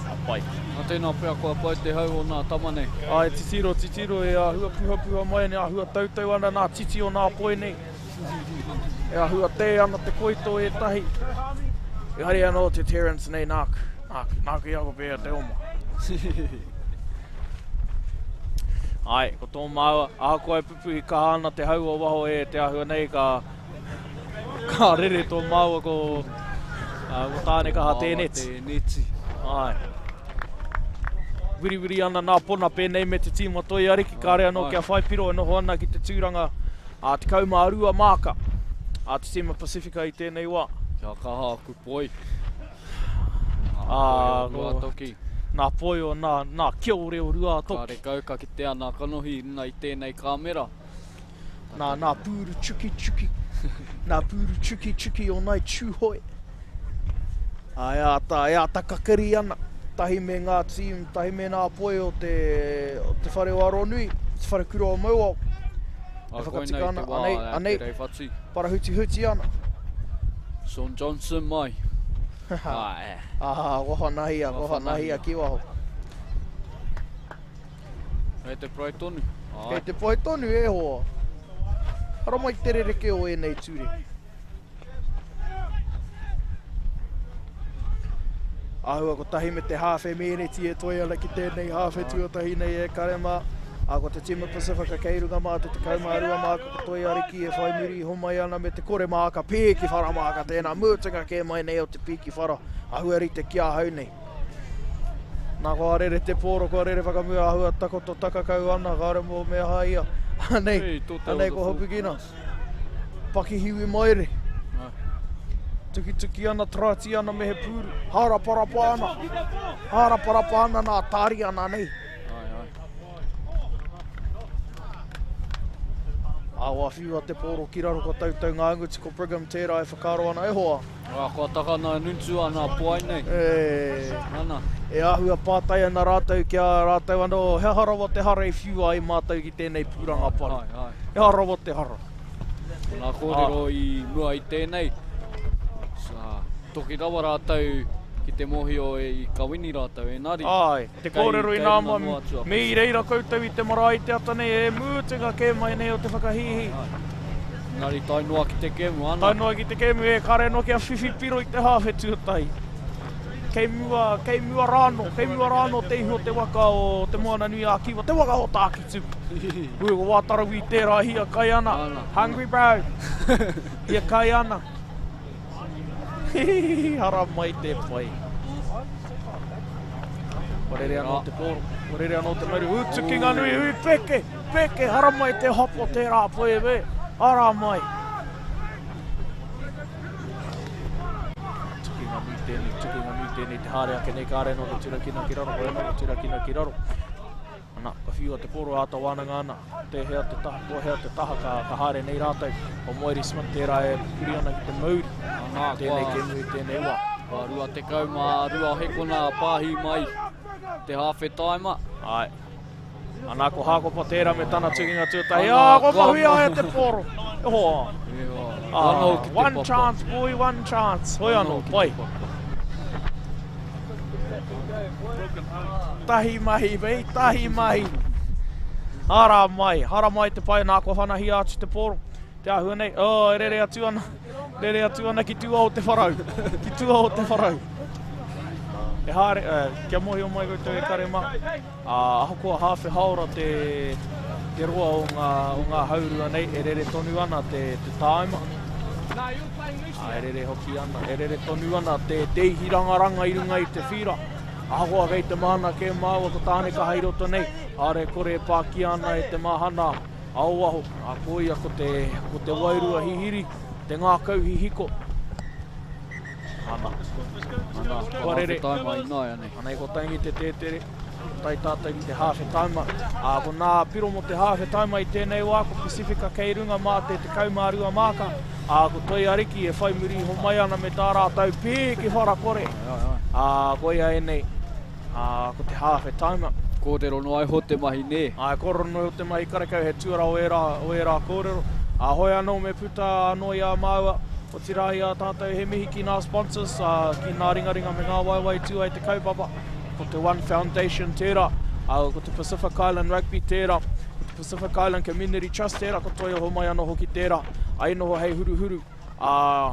Ka pai. Nā tēnā pea kua pai te hau o nā tama nei. Ai, titiro, titiro, e āhua puhapuha mai nei, āhua tautau ana nā titi o nā poi nei. E āhua tē ana te koito ētahi. Engari anō te Terence nei nāku. Nāku, nāku i ako pēhea te oma. Ai, ko tō māua, ahakoa e pupuhi kaha ana te hau o waho e te āhua nei, ka, ka rere tō māua ko, uh, ko Tāne Kaha Tēneti. Tēneti. Ai. Wiriwiri ana nā pona pēnei me te tīma toi ariki, kāre anō kia whai piro e noho ana ki te tūranga a 12 māka a te tīma Pasifika i tēnei wā. Kia kaha aku poi. Ā, ko, nā poi o nā, nā kiore o Ruātoki. Kārekau ka kitea nā kanohi i runga i tēnei kāmera. Nā, nā pūru chukichuki, nā pūru chukichuki o nai Tūhoe. Ā, e āta, e āta kakari ana, tahi me ngā tīm, tahi me nā poi o te, o te whare o Aronui, te whare kura o Mauao. E whakatika ana, anei, anei, parahutihuti ana. Sean Johnson mai. Ae. Ah, kua whanahia, kua whanahia ki waho. Kei te pai tonu. Ae. Kei te pai tonu, e hoa. Haramai te rereke o ēnei ture. Āhua kotahi me te hāwhe mēneti e toe ana ki tēnei hāwhe tuatahi nei e kare mā. Ā, ko te tīma Pasifika kei runga mā te 12 māka ko Toi Ariki e whai muri iho mai ana me te kore māka pīki whara māka tēnā mutunga kē mai nei o te pīki whara āhua rite ki ahau nei. Nā kua rere te pōro, kua rere whakamua āhua takoto takakau ana, kāore mō me aha ia. Anei, anei kua hopukina. Pakihiwi maere. Tukituki ana, tarati ana me he pūru. Hāraparapa ana. Hāraparapa ana nā tāri ana nei. Awa whiua te pōro ki raro ko tautau ngā ngutu ko Brigham tērā e whakaaro ana e hoa. Ā, kua taka nā nuntu a nā poai nei. E, Ana. E āhua pātai ana rātou ki a rātou anō, he aha rawa te hara i whiua ai mātou ki tēnei pūranga paru? Ai, ai. He aha rawa te hara? Ko nā kōrero i mua i tēnei, sa, toki rawa rātou ki te mōhio e i ka wini rātou, engari. Āe, te kōrero inā ma, me i reira koutou i te marae i te ata nei, e mutunga kē mai nei o te whakahīhī. Engari tae noa ki te kēmu, ana. Tae noa ki te kēmu, e kare noa kia whiwhi piro i te hāwhe tuatahi. Kei mua, kei mua rānō, kei mua rānō te ihu o te waka o Te Moana-nui-a-Kiwa, te waka o Tākitimu. Hui, ko Wātarawī tērā hia kai ana. Hungry bro. Hia kai ana. Haramai te pai. Kua rere anō te pōro, kua rere anō te maru. Utukinga nui, hui peke, peke, haramai te hopo tērā poe we. Haramai. Tukinga nui tēnei, tukinga nui tēnei, te haere ake nei, kāre anō te turakina ki raro, hoi anō te turakina ki raro. Ana, ka whiua te poro āta wānanga ana, tēhea te taha, ko hea te taha ka, ka haere nei rātou. Ko Moeri Smith tērā e pupuri ana ki te mauri. Ana, tēnei kēmu i tēnei wā. Kua 22 hekona pāhi mai te hāwhe taima. Ai. Ana, ko Hākopa tērā me tana tuhinga tuatahi. Ana, ko mahuia e te poro. E hoa. E hoa. Ah, one chance, boy, one chance. Hoi anō, pai. Tahi mahi, wei, tahi mahi. Hara mai, hara mai te pai nā kua whanahia atu te pōro. Te āhua nei, oh, e rere atu ana, rere atu ana ki tua o te wharau, ki tua o te wharau. E haere, eh, kia mōhio mai koutou e kare mā, ā, ahakoa hāwhe haora te, te roa o ngā, o ngā haurua nei, e rere tonu ana te, te tāima. Ā, e rere hoki ana, e rere tonu ana te, te ihi rangaranga i runga i te whira. Ahakoa kei te mahana kē māua ko Tānekaha i roto nei, kāore e kore e pākia ana e te mahana ao waho, ā, koia ko te, ko te wairua hihiri, te ngākau hihiko. Ana. Ana, kua rere. Hāwhe taima ināianei. Anei ko Tangi te tētere, ko tae tātou ki te hāwhe taima. Ā, ko nā piro mō te hāwhe taima i tēnei wā, ko Pasifika kei runga mā te 12 māka, ā, ko Toi Ariki e whai muri iho mai ana me tā rātou pīki whara kore. Ā, koia ēnei, ā, ko te hāwhe taima. Kōrero noa iho te mahi, nē? Āe, kōrero noa iho te mahi, karekau he tuara o ērā, o ērā kōrero. Ā, hoi anō me puta anō i a māua, Otirā i a tātou he mihi ki nā sponsors, ā, ki nā ringaringa me ngā waewae i tū ai te kaupapa. Ko te One Foundation tērā, ā, ko te Pacific Island Rugby tērā, ko te Pacific Island Community Trust tērā, ko Toi Oho Mai anō hoki tērā. Ai noho hei huruhuru, ā,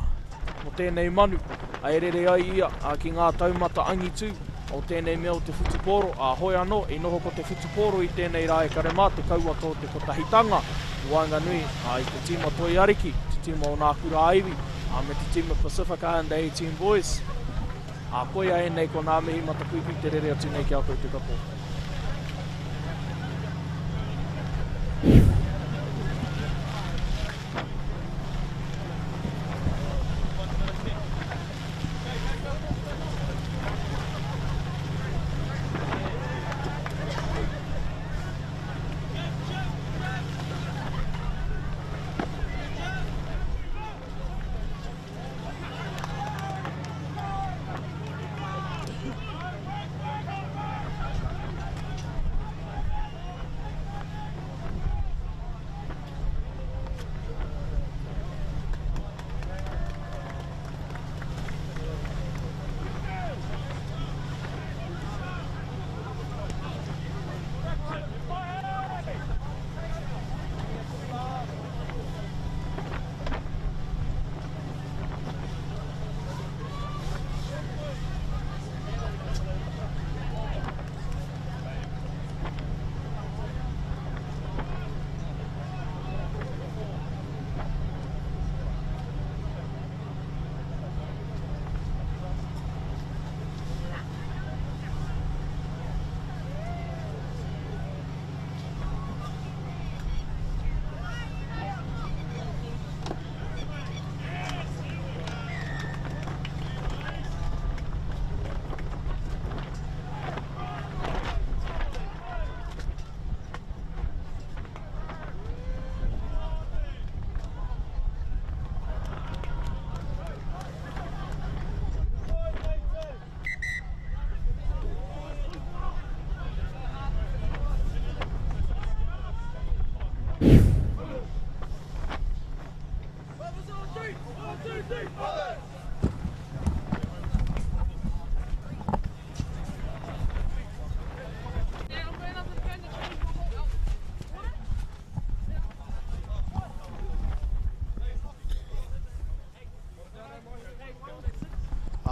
mō tēnei manu, ā, e rere ai ia, ā, ki ngā taumata angitū o tēnei mea o te whutupōro, ā, hoi anō, i noho ko te whutupōro i tēnei rā e kare mā te kauwaka o te kotahitanga i waenganui, ā, i te tīma Toi Ariki, te tīma o Nā Kura ā Iwi, ā, me te tīma Pasifika Under 18 Boys. Ā, koia ēnei ko nā mihi matakuikui te rere atu nei ki a koutou katoa.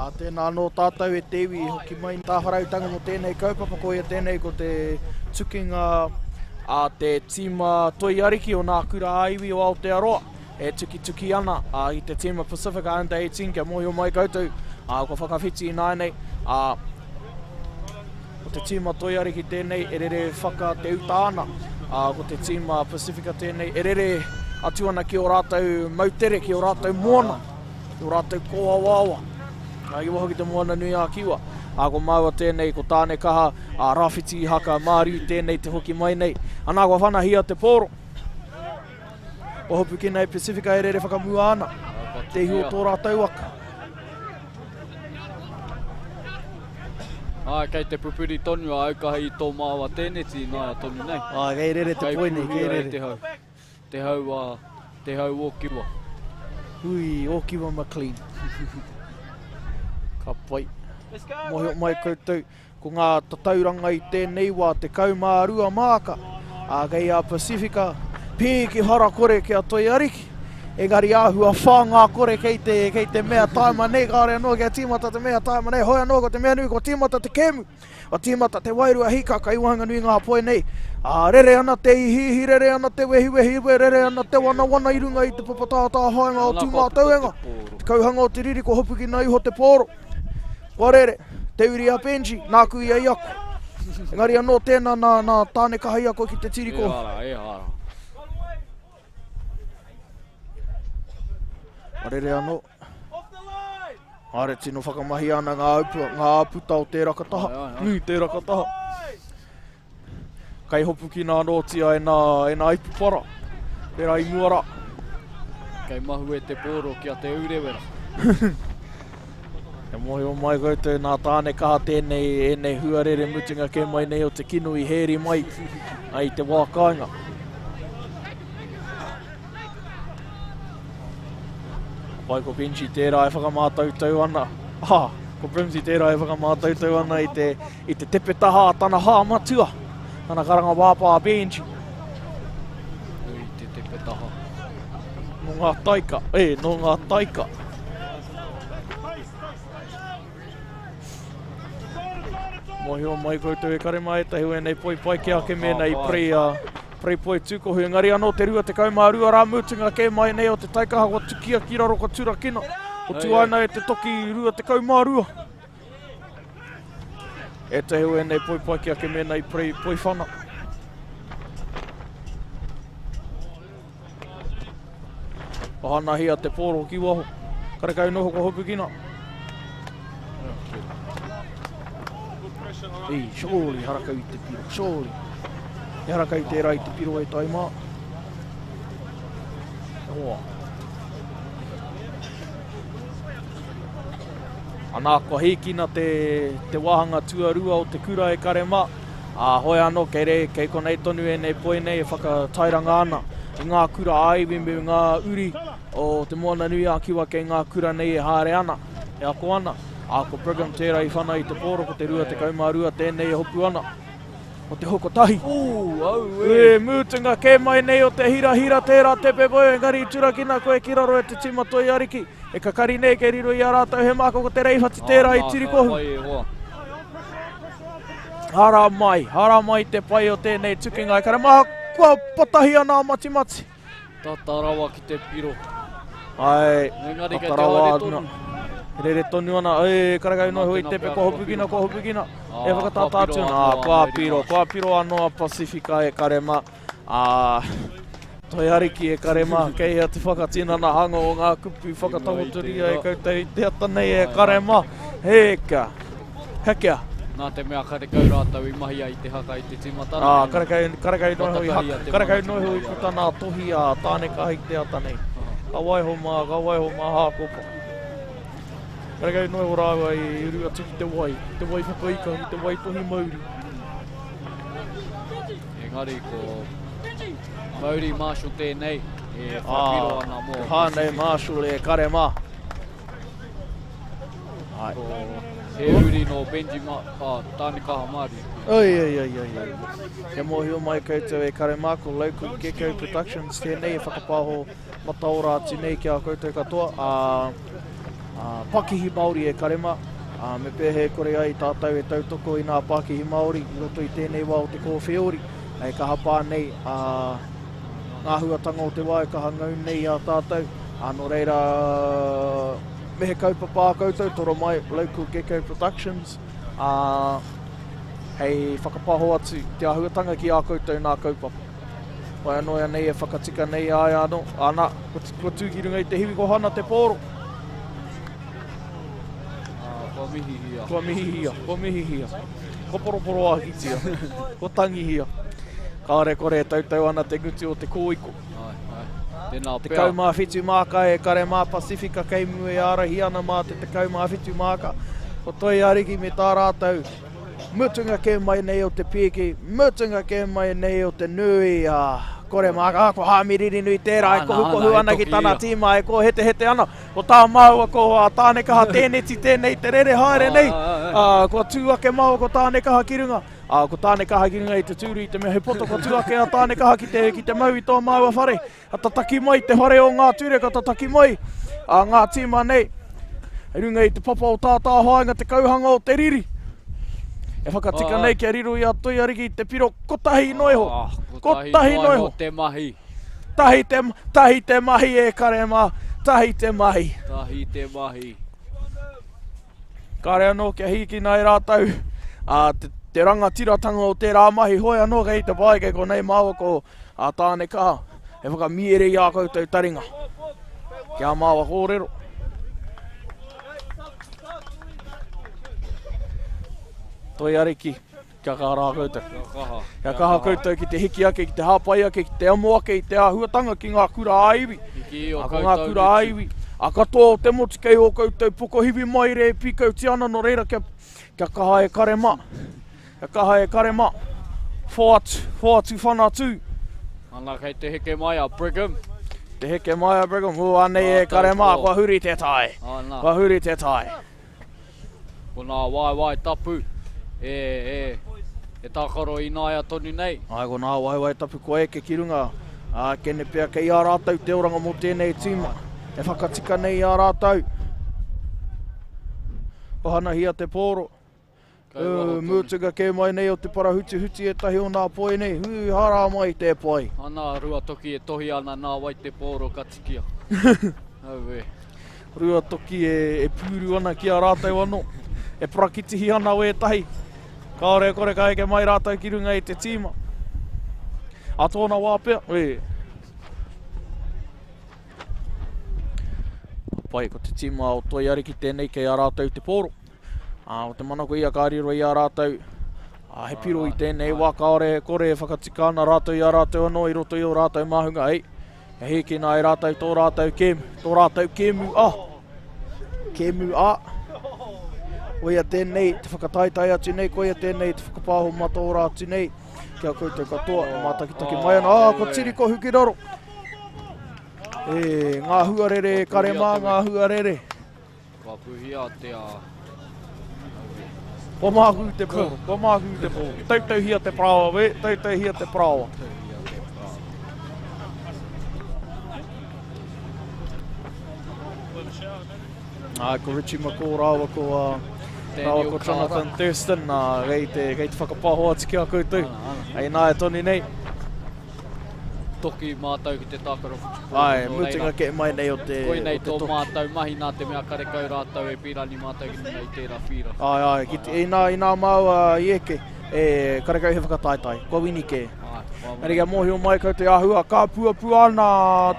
Ā, tēnā anō tātou e te iwi i hoki mai tāwharautanga mō tēnei kaupapa, koia tēnei ko te tukinga a te tīma Toi Ariki o Nā Kura ā-Iwi o Aotearoa e tukituki ana ā, i te tīma Pasifika Under 18 kia mōhio mai koutou, ā, kua whakawhiti ināianei, ā, Ko te tīma Toi Ariki tēnei e rere whaka te uta ana, ā, ko te tīma Pasifika tēnei e rere atu ana ki ō rātou moutere, ki ō rātou moana, ki ō rātou kōawaawa, ā, ki waho ki te Moana nui ā Kiwa. Ā, ko māua tēnei, ko Tānekaha, ā, Rāwhiti Ihaka, Māriu tēnei te hoki mai nei. Anā, kua whanahia te pōro. Kua hopukina e Pasifika e rere whakamua ana. Te ihu o tō rātou waka. Āe, kei te pupuri tonu a Aukaha i tō māua tēneti i naia tonu nei. Āe, kei rere te poi nei, kei rere. Te hau, te hau a, te hau o Kiwa. Hui, o Kiwa McLean. Ka pai. Mohio mai koutou, Ko ngā tatauranga i tēnei wā 12 māka, ā, kei a Pasifika, pīki harakore ki a Toi Ariki, engari āhua whāngā kore kei te, kei te mea tāima nei, kāore anō kia tīmata te mea tāima nei, hoi anō ko te mea nui kua tīmata te kēmu, kua tīmata te wairua hīkaka i waenganui i ngā poi nei, ā, rere ana te ihiihi, rere ana te wehiwehi, rere ana te wanawana i runga i te papa tātāhaenga o Tūmātauenga, te kauhanga o te riri kua hopukina iho te pōro. Kua rere, te uri a Benji, nāku ia i ako. Engari anō tēnā nā, nā Tāne Kaha i ako ki te tiriko. E hara, e hara. Kua rere anō. Haere tino whakamahia ana ngā aupua, ngā āputa o tēraka taha. Nui tēraka taha. Kei hopukina anōtia e nā, e nā ipu para. Pērā i mua rā. Kei mahue te pōro ki a Te Urewera. Kia mōhio mai koutou nā Tāne kaha tēnei, ēnei huarere mutunga kē mai nei o te kino i hēri mai i te wā kāinga. Pai ko Benji tērā e whakamātautau ana. Ah, ko Brimsey tērā e whakamātautau ana i te, i te tepe taha a tana hā matua. Tana karanga wāpā a Benji. Nui te tepe taha. Nō ngā taika, e, nō ngā taika. Mōhio mai koutou e kare mā ētahi o ēnei poi pai ki ake mēnā i prei a Prei poi tūkohu, engari anō te 22 rā mutunga kē mai nei o te taikaha kua tukia ki raro kua turakina, kua tuaina e te toki 22. Ētahi o ēnei poi pai ki ake mēnā i prei poi whana. Whahanahia te pōro ki waho. Karekau noho kua hopukina. Ei, surely harakau i te piro, surely. E harakau tērā i te piro e tai mā. Hoa. Anā, kua hīkina te, te wāhanga tuarua o te kura e kare mā. Ā, hoi anō, kei, re, kei konei tonu ēnei poi nei e whakatairanga ana i ngā kura ā-iwi me ngā uri o Te Moana-nui-a-Kiwa kei ngā kura nei e haere ana, e ako ana. Ā, ko Brigham tērā i whana i te pōro, ko te 22 tēnei e hopu ana. Ko te hokotahi. Ū, auē! E, mutunga kē mai nei o te hirahira tērā tepe poi, engari i turakina koe ki raro e te tima toi ariki. E kakari nei kei riro i a rātou he māka ko te reiwhati tērā i tirikohu. Ā, nā, ka pai e hoa. Hara mai, hara mai te pai o tēnei tukinga. E kare maha, kua patahi ana a Matimati. Tata rawa ki te piro. Ai, Engari kei tata te rawa haere ana. tonu. Rere tonu ana, e, karekau noa hui tepe, kua hopukina, kua hopukina. E whakatātā atu ana, ā, kua piro, kua piro anō a Pasifika e kare mā. Ā, Toi Ariki e kare mā, kei hea te whakatinanahanga o ngā kupu whakatakotoria e koutou i te ata nei e kare mā. Heka, hekea. Nā te mea karekau rātou i mahia i te haka i te tīmatanga. Ā, karekau, karekau noa iho i haka, karekau noa iho i puta nā tohi a Tānekaha i te ata nei. Ka waiho mā, ka waiho mā Hākopa. Karekau noa iho rāua i uru atu ki te wai, ki te wai whakaika, ki te wai tohi mauri. Engari ko Mauri Marshall tēnei e whakapiro ana mō. Hānei Marshall e kare mā. Ai. Ko he uri nō Benji Ma, oh, Tāne Kaha Māori. Oi, oi, oi, oi, oi. Kia mōhio mai koutou e kare mā, ko Local Gecko Productions tēnei e whakapāho mataora atu nei ki a koutou katoa. Ā, Pakihi Māori e kare mā, ā, me pēhea e kore ai tātou e tautoko i ngā pakihi Māori i roto i tēnei wā o te kōwheori e kaha pā nei, ā, ngā āhuatanga o te wā e kaha ngau nei i a tātou, ā, nō reira, me he kaupapa ā koutou, toro mai Local Gecko Productions, ā, hei whakapaho atu te āhuatanga ki ā koutou nā kaupapa. Whai anō ia nei e whakatika nei a ia anō, ana, kua tū ki runga i te hiwi ko Hana te pōro. Kua mihihia. Kua mihihia, kua mihihia. Kua poroporoākitia, kua tangihia. Kāore kore e tautau ana te ngutu o te kōiko. Ai, ai. Tēnā pea. 17 māka e kare mā Pasifika kei mua e ārahi ana mā te 17 māka. Ko Toi Ariki me tā rātou Mutunga kē mai nei o te pīki, mutunga kē mai nei o te nui, ā, kore mā, ā, ko Hāmi Ririnui tērā e kohukohu ana ki tana tīma e kōhetehete ana. Ko tā māua ko Tānekaha tēneti tēnei te rere haere nei, ā, kua tū ake māua ko Tānekaha ki runga, ā, ko Tānekaha ki runga i te tūru i te mea he poto kua tū ake a Tānekaha ki te, ki te mau i tō māua whare. Ka tataki mai te whare o ngā ture, ka tataki mai a ngā tīma nei. I runga i te papa o Tātāwhāinga te kauhanga o te riri. E whakatika nei kia riro i a Toi Ariki te piro kotahi noa iho. Kotahi noa iho te mahi. Tahi te, tahi te mahi e kare mā, tahi te mahi. Tahi te mahi. Kāre anō kia hīkina e rātou a, te, te rangatiratanga o tērā mahi hoi anō kei te pae kei konei māua ko a Tāne Kaha e whakamīere i ā koutou taringa. Ki ā māua kōrero. Toi Ariki, kia kaha rā koutou. Kia kaha. Kia kaha koutou ki te hiki ake, ki te hāpai ake, ki te amo ake i te āhuatanga ki ngā kura ā-iwi. Hiki i o koutou ngā kura ā-iwi. A katoa o te motu kei ō koutou pokohiwi mai re e pīkautia ana, nō reira kia, kia kaha e kare mā. Kia kaha e kare mā. Whoatu, whoatu whana tū. Ana kei te heke mai a Brigham. Te heke mai a Brigham. Hū, anei e kare mā, kua huri te tai. Ana. Kua huri te tai. Ko nā waewae tapu e, e, e tākaro ināia tonu nei. Ai, ko nā waewae tapu kua eke ki runga. Ā, kene pea kei a rātou te oranga mō tēnei tīma. E whakatika nei i a rātou. Ko Hanahia te pōro. Mutunga kē mai nei o te parahutihuti ētahi o nā poi nei, hui hara mai te poi. Ana a Ruatoki e tohi ana nā wai te pōro ka tikia. Auē. Ruatoki e, e pūru ana ki a rātou anō. E parakitihi ana wētahi. Kāore e kore ka eke mai rātou ki runga i te tīma. A tōna wā pea, e. Pai, ko te tīma o Toi Ariki tēnei kei a rātou te pōro. Ā, o te manako ia ka riro i a rātou, ā, he piro i tēnei wā kāore e kore e whakatika ana rātou i a rātou anō i roto i ō rātou māhunga, hei, e hīkina e rātou tō rātou kēmu, tō rātou kēmu a, kēmu a, koia tēnei te whakataetae atu nei, koia tēnei te whakapāho mataora atu nei, ki a koutou katoa, e mātakitaki mai ana, ā, ko Tirikohu ki raro. E, ngā huarere, kare mā ngā huarere. Kua puhia te a. Kua māhū te pōro, kua māhū te pōro. Tautauhia te paraoa, we, tautauhia te paraoa. Tautauhia te paraoa. Ā, ko Richie McCaw rāua ko, uh, rāua ko Jonathan Thurston, uh, kei te, kei te whakapaho atu ki a koutou. Hei nā e tonu nei. Toki mātou ki te tākaro whutupōro. Āe, mutunga kē mai nei o te Koinei tō mātou mahi nā te mea karekau rātou e pīrangi mātou ki runga i tērā whīra. Āe, āe, ki te, inā, inā māua i eke, e, karekau he whakataetae, kua wini kē. Āe, kua wini. Engari kia mōhio mai koutou āhua, kāpuapua ana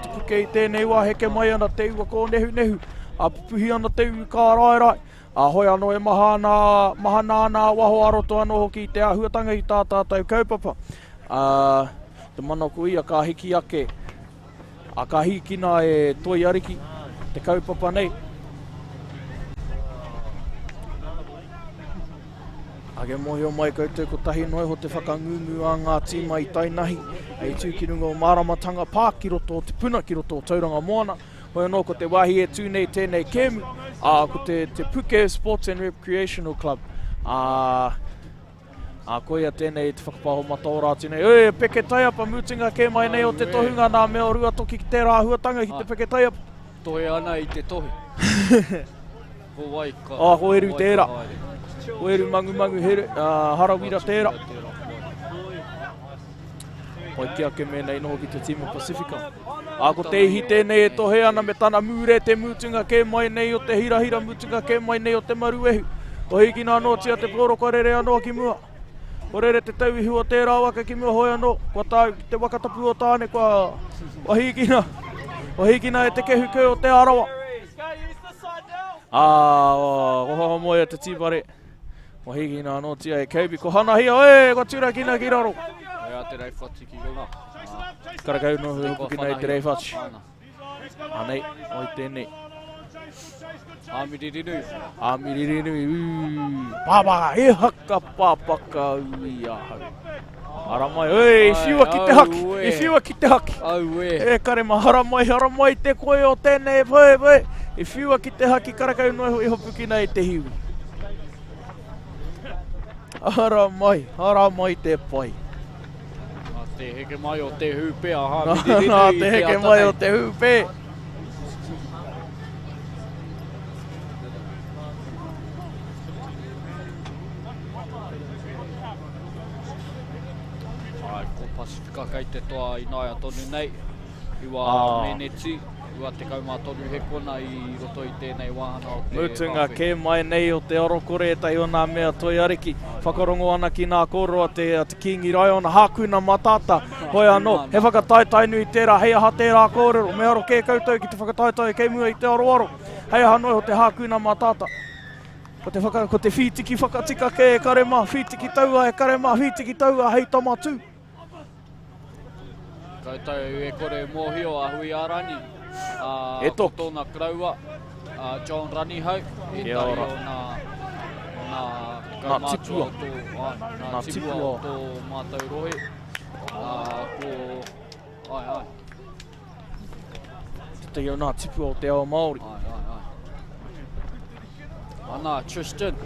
te puke i tēnei wā, heke mai ana te ua kōnehunehu, ā, pupuhi ana te uru kāraerae, ā, hoi anō e maha ana, mahana ana a waho a roto anō hoki i te āhuatanga i tā tātou kaupapa. Ā, te manako ia ka hiki ake, ā, ka hīkina e Toi Ariki te kaupapa nei. Ā, kia mōhio mai koutou kotahi noa iho te whakangungu a ngā tīma i Tainahi, hei tū ki runga o Māramatanga Pā, ki roto o Te Puna, ki roto o Tauranga Moana. Hoi anō, ko te wāhi e tū nei tēnei kēmu, ā, ko te, te Puke Sports and Recreational Club. Ā, Ā, koia tēnei te whakapaho mataora atu nei. Ui, peke taiapa, mutunga kē mai nei o te tohunga nā mea o Ruatoki ki tērā āhuatanga ki te peke taiapa. Tohe ana i te tohe. Ko wai ka... Ah, ko Eru tērā. Ko Eru Mangumangu here, uh, Harawira tērā. Pai ki ake mēnei noho ki te tīma Pasifika. Ā, ko te ihi tēnei e tohe ana me tana mūre te mūtunga kē mai nei o te hirahira, mūtunga kē mai nei o te maruehu. Ko hīkina anōtia te pōro kua rere anō ki mua. Kua rere te tauihu o tērā waka ki mua hoi anō, kua tau ki te waka tapu o Tāne, kua, kua hīkina, kua hīkina e te kehu kē o Te Arawa. Ā, kua whakamoea te tīpare. Kua hīkina anōtia e Kobe, ko Hanahia, e, kua turakina ki raro. Hei a te reiwhati ki runga. Karakau no hui hopukina i te reiwhati. Anei, oi tēnei. Āmiririnu. Āmiririnu, ū. Pāpaka, e haka pāpaka ui ahau. Ara mai, oi, i whiua ki te haki, i whiua ki te haki. Auē. E kare ma, hara mai, hara mai te koe o tēnei, whai, whai. I whiua ki te haki, karakau noa iho i hopukina e te hiwi. Hara mai, hara mai te pai. Nā te heke mai o te hūpē a Hāmiririnu Nā te heke mai o te hūpē. Ai, ko Pasifika kei te toa inaia tonu nei. Iwa ah. meneti, 23 hekona i roto i tēnei wāhanga o te Mutunga kē mai nei o te arokore ētahi o nā mea toi ariki. Whakarongo ana ki nā kōrero a te, a te Kīngi Raiona, Hākuna Matata. Hoi anō, he whakataetae nui tērā, hei aha tērā kōrero. Me aro kē koutou ki te whakataetae kei mua i te aroaro. Hei aha noa iho te Hākuna Matata. Ko te, whaka, ko te whītiki whakatika kē e kare mā, whītiki taua e kare mā, whītiki taua hei tama tū. Koutou e kore mōhio a Huiarani, a, e ko tōna koroua, a John Ranihau, e tari o nā, o nā kaumātua o tō, ai, nā, nā tipua o tō mātou rohe, a, ko, ai, ai. Tētahi o nā tipua o te ao Māori. Ai, ai, ai. Ana, Tristan.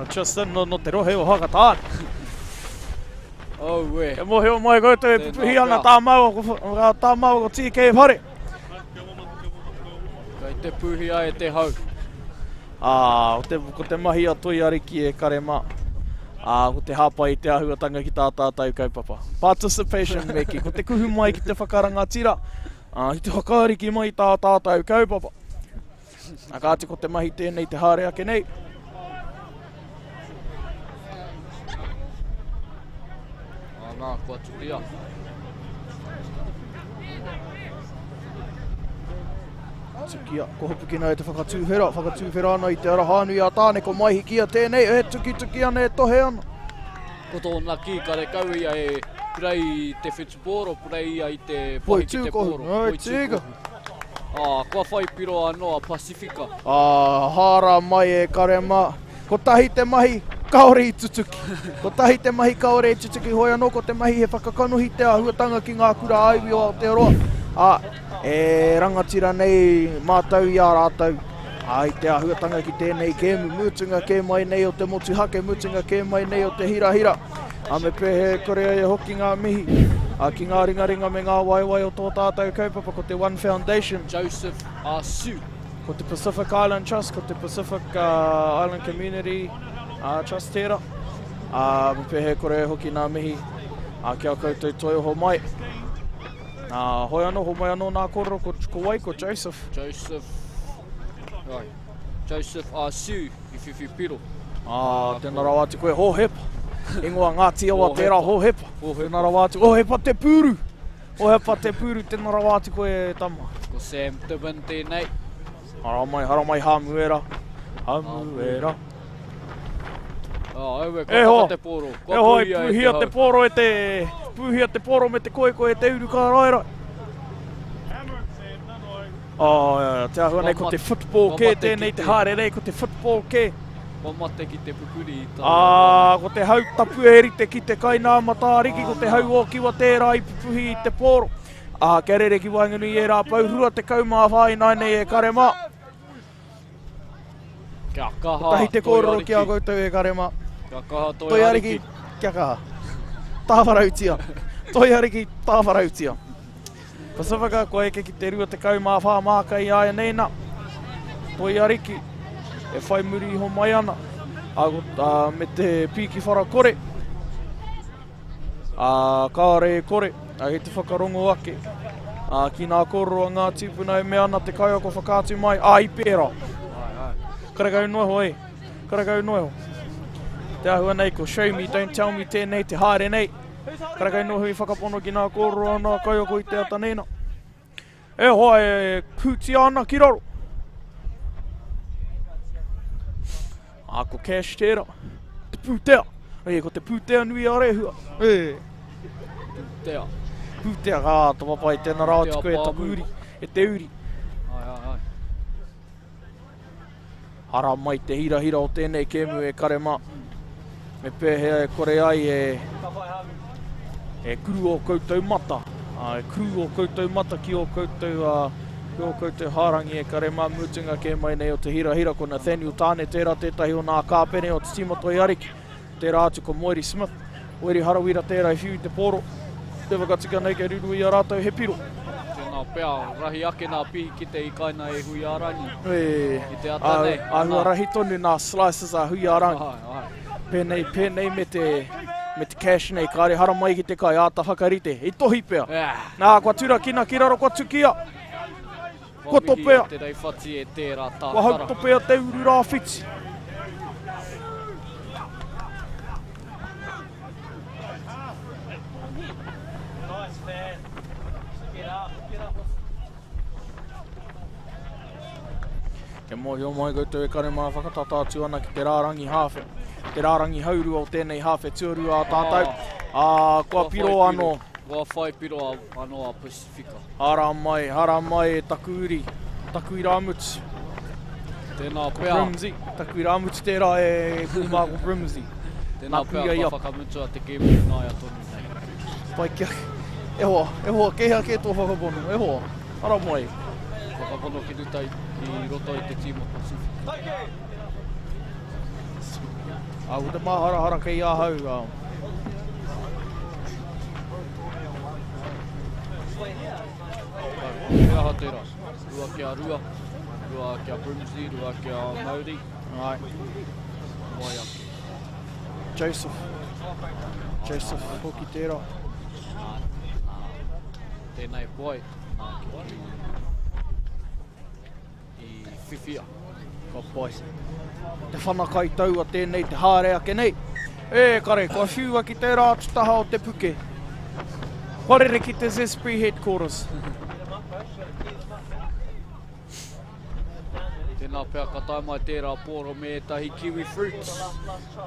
Tristan, no, no te rohe o Whakatāne. Oh, e. Kia mōhio mai koutou e pupuhi ana tā māua ko, tā māua ko TK Whare. Kei te puhia e te hau. Ā, ko te, ko te mahi a Toi Ariki e kare mā. Ā, ko te hāpai i te āhuatanga ki tā tātou kaupapa. Participation me kī, ko te kuhu mai ki te whakarangatira, ā, ki te whakaariki mai i tā tātou kaupapa. Ā, kāti ko te mahi tēnei te haere ake nei. Nā, kua tukia. Tukia, ko hopukina e te whakatūwhera, whakatūwhera ana i te ara hānui a Tāne, ko Maihikia tēnei, e tukituki ana, e tohe ana. Ko tōna kī karekau ia e purei i te whetupōro, purei ia i te pahi ki te pōro. Poi tūkohu. Ā, kua whai piro anō a Pasifika. Ā, hāra mai e kare mā. Kotahi te mahi, kāore i tutuki. Kotahi te mahi kāore i tutuki, hoi anō ko te mahi he whakakanohi te āhuatanga ki ngā kura ā-iwi o Aotearoa, ā, e rangatira nei mātou i a rātou, ā, i te āhuatanga ki tēnei kēmu, mutunga kē mai nei o te motuhake, mutunga kē mai nei o te hirahira, ā, me pēhea e kore ai e hoki ngā mihi, ā, ki ngā ringaringa me ngā waewae o tō tātou kaupapa, ko te One Foundation. Joseph Asu. Ko te Pacific Island Trust, ko te Pacific uh, Island Community uh, Trust tērā. Uh, me pēhea kore hoki nā mihi uh, ki a koutou toioho mai. Nā, hoi anō, ho mai anō nā kōrero, ko, ko wai, ko Joseph. Joseph, right. Joseph Asu i whiwhi piro. Ah, tēnā rawa atu koe, Hōhepa. Ingoa Ngāti Awa tērā, Hōhepa. Tēnā rawa atu, Hōhepa te pūru. Ohepa te pūru, tēnā rawa atu koe e tama. Ko Sam Tibbin tēnei. Haramai, haramai Hāmuera. Hāmuera. Oh, aue, kua taka te pōro. Kua e hoa, e pūhia te pōro e te... Pūhia te pōro me te koeko e te uru ka raerae. Oh, te āhua nei ko te football kē tēnei te haere nei, ko te football kē. Kua mate ki te pupuri i taua Ā, ko te hau tapu e rite ki te kai nā Matariki, ko te hau o Kiwa tērā i pupuhi i te pōro. Ā, kia rere ki waenganui i ērā pou 24 ināianei e kare mā. Kia kaha, Kotahi te kōrero ki a koutou e kare mā. Kia kaha, Toi Ariki. Kia kaha. Tāwharautia. Toi Ariki, tāwharautia. Pasifika, kua eke ki te 24 māka i āianei nā. Toi Ariki. E whai muri iho mai ana, ā, ā, me te pīki whara kore, ā, kāore e kore, ā, kei te whakarongo ake, ā, ki nā kōrero a ngā tīpuna e mea ana te kaiako whakaatu mai, ā, i pērā. Karekau noa iho, e. Karekau noa iho. Te āhua nei, ko show me, don't tell me tēnei te haere nei. Karekau noa iho i whakapono ki nā kōrero a nā kaiako i te ata nei nā. E hoa e kūtia ana ki raro. Ā, ko Cash tērā. Te pūtea. E, ko te pūtea nui a Rehua. E. Pūtea. Pūtea, kā, tō papai, tēnā rā atu koe e taku uri, e te uri. Ai, ai, ai. Ara mai te hirahira o tēnei kēmu e kare mā. Me pēhea e kore ai e, e kuru ō koutou mata. E kuru ō koutou mata ki ō koutou, ki ō koutou hārangi e kare mā mutunga kē mai nei o te hirahira. Ko Nathaniel Tāne tērā tētahi o nā kāpene o te tīma Toi Ariki. Tērā atu ko Moeri Smith. Moeri Harawira tērā i whiu i te pōro. Te whakatika nei kei ruru i a rātou he piro. Tēnā pea, rahi ake nā pihikete i kaina e Huiarangi. E, I te ata nei. Āhua rahi tonu nā slices a Huiarangi. Ai, ai. Pēnei, pēnei me te, me te cash nei, kāre haramai ki te kai, āta whakarite. I tohi pea. Yeah. Nā, kua turakina ki raro, kua tukia. Kua Kua topea. Te reiwhati e tērā tākara. Kua hautopea te uru rāwhiti. Kia mōhio mai koutou e kare mā whakatata atu ana ki te rārangi hāwhe. Te rārangi haurua o tēnei hāwhe tuarua a tātou. Ā, kua piro anō. Kua whai piro anō a Whika. Hara mai, hara mai e taku uri, taku irāmutu. Tēnā pea. Ko Brimsey, taku irāmutu tērā e kūmā ko Brimsey. Tēnā pea ka whakamutua te kēmu ināia tonu nei. Pai kia, e hoa, e hoa, kei hea kē tō whakapono, e hoa, hara mai. Whakapono ki ruta i, ki roto i te tīma Pacific. Ā, ko te māharahara kei ahau, ā. He aha tērā? Rua kia rua, rua kia Brimsey, rua kia Mauri. Ai. Wai ake. Joseph. Joseph hoki tērā. Nā, nā, tēnei poai, nā ki i whiwhia. Ka pai. Te whanakai taua tēnei te haere ake nei. E kare, kua whiua ki tērā atu taha o te puke. Kua rere ki te Zespri headquarters. Tēnā pea ka tae mai tērā pōro me ētahi kiwi fruits.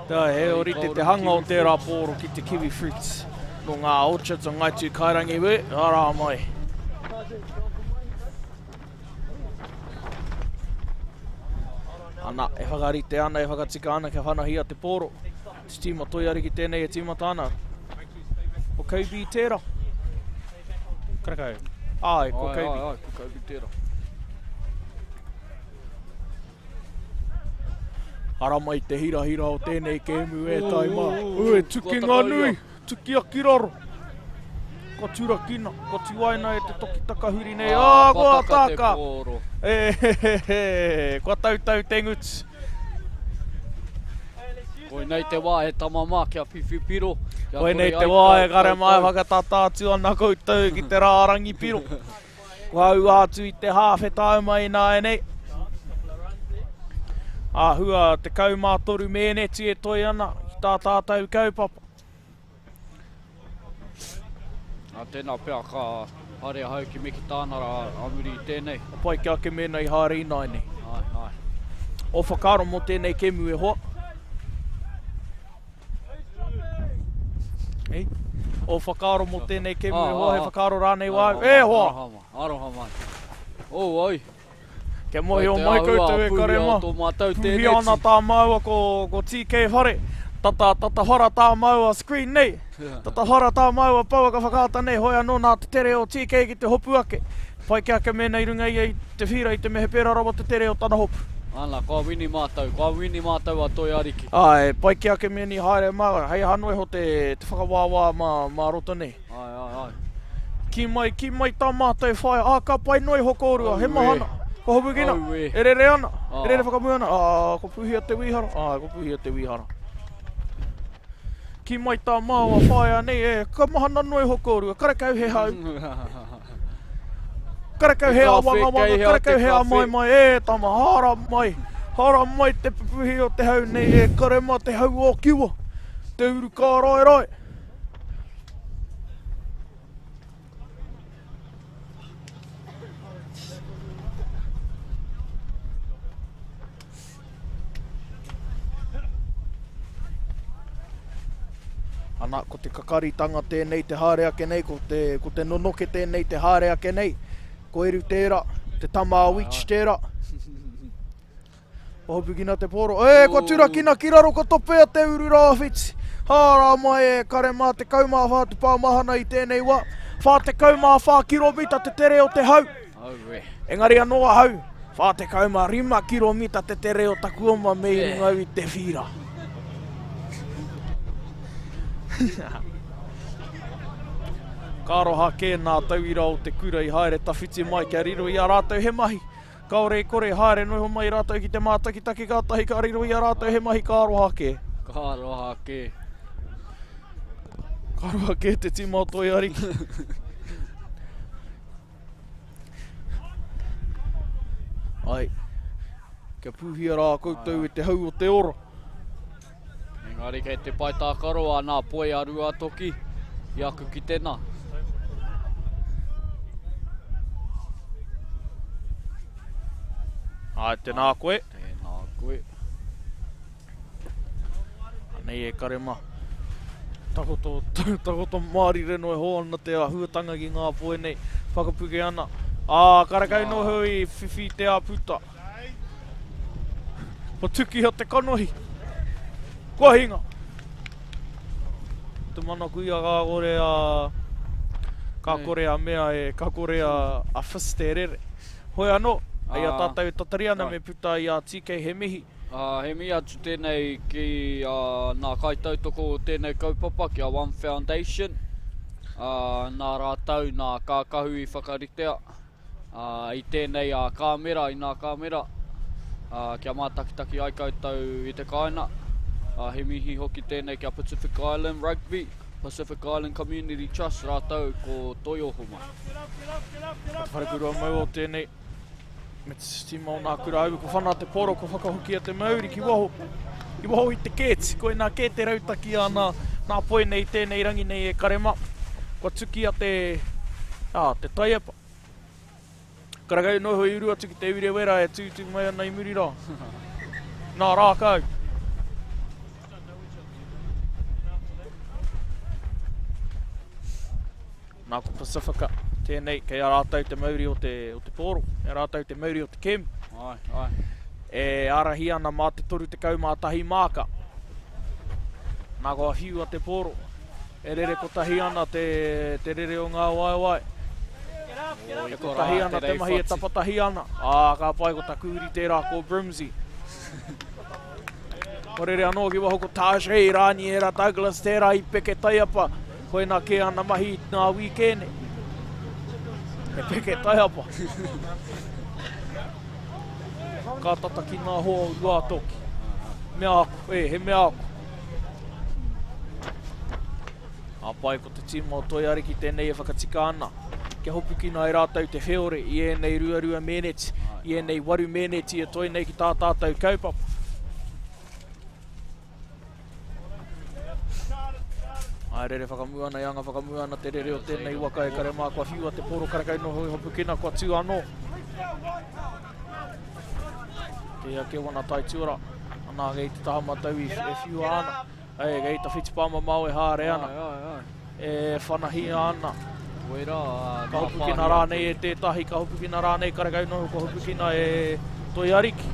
Tā, he orite te hanga o tērā pōro ki te kiwi fruits. Nō ngā orchards o Ngāi Tūkairangi, we, arā mai. Ana, e whakarite ana, e whakatika ana kia whanahia te pōro. Te tīma toi ariki tēnei e tīmata ana. Ko Kobe tērā. Karakau. Ai, ko Kobe. Ai, ai, ko Kobe tērā. Ara mai te hirahira o tēnei kēmu e taima. Ue, tukinga nui. Tukia ki raro. Kua turakina, kua tuaina e te toki takahuri nei. Ah, kua taka! E, he, he, he, kua tautau te ngutu. Koinei te wā he tama mā kia whiwhi piro. Kia Koinei te wā e kare mā e whakatata atu ana koutou ki te rārangi piro. Kua aua atu i te hāwhe tāuma ināianei. Āhua 13 mēneti e toe ana ki tā tātou kaupapa. Nā tēnā pea ka haere ahau ki Mekitānara a muri i tēnei. Ka pai ki ake mēnā i haere ināianei. Āe, āe. Ō whakaaro mō tēnei kēmu e hoa? Ei? Ō whakaaro mō tēnei kēmu e hoa, he whakaaro rānei wāu? E hoa! Aroha mai, aroha mai. Oh, oi. Kia mōhio mai koutou e kare mā. Pūhia ana tā māua ko, ko TK Whare. Tata, tata whara tā māua screen nei. Tata whara tā māua pouaka whakaata nei. Hoi anō nā te tere o TK ki te hopu ake. Pai ki ake mēnā i runga ia i te whira i te me he pērā rawa te tere o tana hopu. Ana, kua wini mātou, kua wini mātou a Toi Ariki. Āe, pai ki ake mēnā i haere māua. Hei aha noa iho te, te whakawāwā mā, mā roto nei. Āe, āe, āe. Kī mai, kī mai tā mātou whaea, ā, ka pai noa iho kōrua, he mahana. Kua hopukina. E rere ana. E rere whakamua ana. Ā, kua pūhia te wīhara. Ā, kua pūhia te wīhara. Kī mai tā māua whaea nei, e, ka mahana noa iho kōrua, karekau he hau. Karekau he āwangawanga, karekau he āmaimai, e tama, hara mai, hara mai te pupuhi o te hau nei, e kare mā te hau o Kiwa, te uru kāraerae. Ana, ko te kakaritanga tēnei te haere ake nei, ko te, ko te nonoke tēnei te haere ake nei. Ko Eru tērā, te tama a Weech tērā. Kua hopukina te pōro. E, kua turakina ki raro, kua topea te uru rāwhiti. Hāra mai e kare mā 14 te pāmahana i tēnei wā. 44 kiromita te tere o te hau. Engari anō ahau, 45 kiromita te tere o taku oma me i runga au i te whīra. Ka aroha kē nā tauira o te kura i haere tawhiti mai kia riro i a rātou he mahi. Kāore i kore, haere noa iho mai rātou ki te mātakitaki kātahi ka riro i a rātou he mahi ka aroha kē. Ka aroha kē. Ka aroha kē te tīma o Toi Ariki. Ai, kia pūhia rā koutou e te hau o te ora. Engari kei te pae tākaro a nā poi a Ruatoki i aku kitena. Ai, tēnā koe. Tēnā koe. Anei e Karema. Takoto, takoto mārire noa iho ana te āhuatanga ki ngā poi nei. Whakapuke ana. Ā, karekau noa iho i whiwhi te āputa. Kua tukia te kanohi. Kua hinga. Te mana kuia ka kore a ka kore a mea e ka kore a a fist e rere. Hoi anō, i a tātou e tatari ana me puta i a TK he mihi. He mihi atu tēnei ki nā kaitautoko o tēnei kaupapa ki a One Foundation. Nā rātou nā kākahu i whakaritea. I tēnei kāmera, i nā kāmera, kia mātakitaki ai koutou i te kāinga. He mihi hoki tēnei ki a Pacific Island Rugby, Pacific Island Community Trust rātou ko Toioho mai. Ko te wharekura mau o tēnei, me te tīma o nā kura aue, ko whana te poro, ko whakahokia te mauri ki waho, ki waho i te kēti. Koinā kē te rautaki a nā, nā poi nei tēnei rangi nei e Karema. Kua tukia te, ā, te taiepa. Karakau noho i uru atu ki te urewera e tūtū mai ana i muri rā. Nā rākau. Nā ko Pacifica tēnei, kei a rātou te mauri o te, o te pōro, kei a rātou te mauri o te kēmu. Ai, ai. E ārahi ana mā te 31 māka. Nā kua whiua te pōro. E rere kotahi ana te, te rere o ngā waewae. E kotahi ana te mahi e tapatahi ana. Ā, ka pai ko taku uri tērā ko Brimsey. Kua rere anō ki waho ko Tajay Raniera Douglas tērā i peke taiapa. Koina kē ana mahi i ngā wīkēne. He peke taiapa. Ka tata ki ngā hoa o Ruātoki. Mea ako, e, he mea ako. Ka pai ko te tīma o Toi Ariki tēnei e whakatika ana. Kia hopukina e rātou te wheore i ēnei ruarua mēneti, i ēnei waru mēneti e toe nei ki tā tātou kaupapa. Ai rere whakamua ana, i anga whakamua ana te rere o tēnei waka e kare mā kua whiua te poro karekau noho i hopukina kua tū anō. Kei ake wana taituara, ana kei te taha matau i e whiua ana. Ei, kei tawhiti pāmamao e haere ana. Ai, ai, ai. E whanahia ana. Koirā, Ka hopukina rānei e tētahi, ka hopukina rānei karekau noho, ka hopukina e Toi Ariki.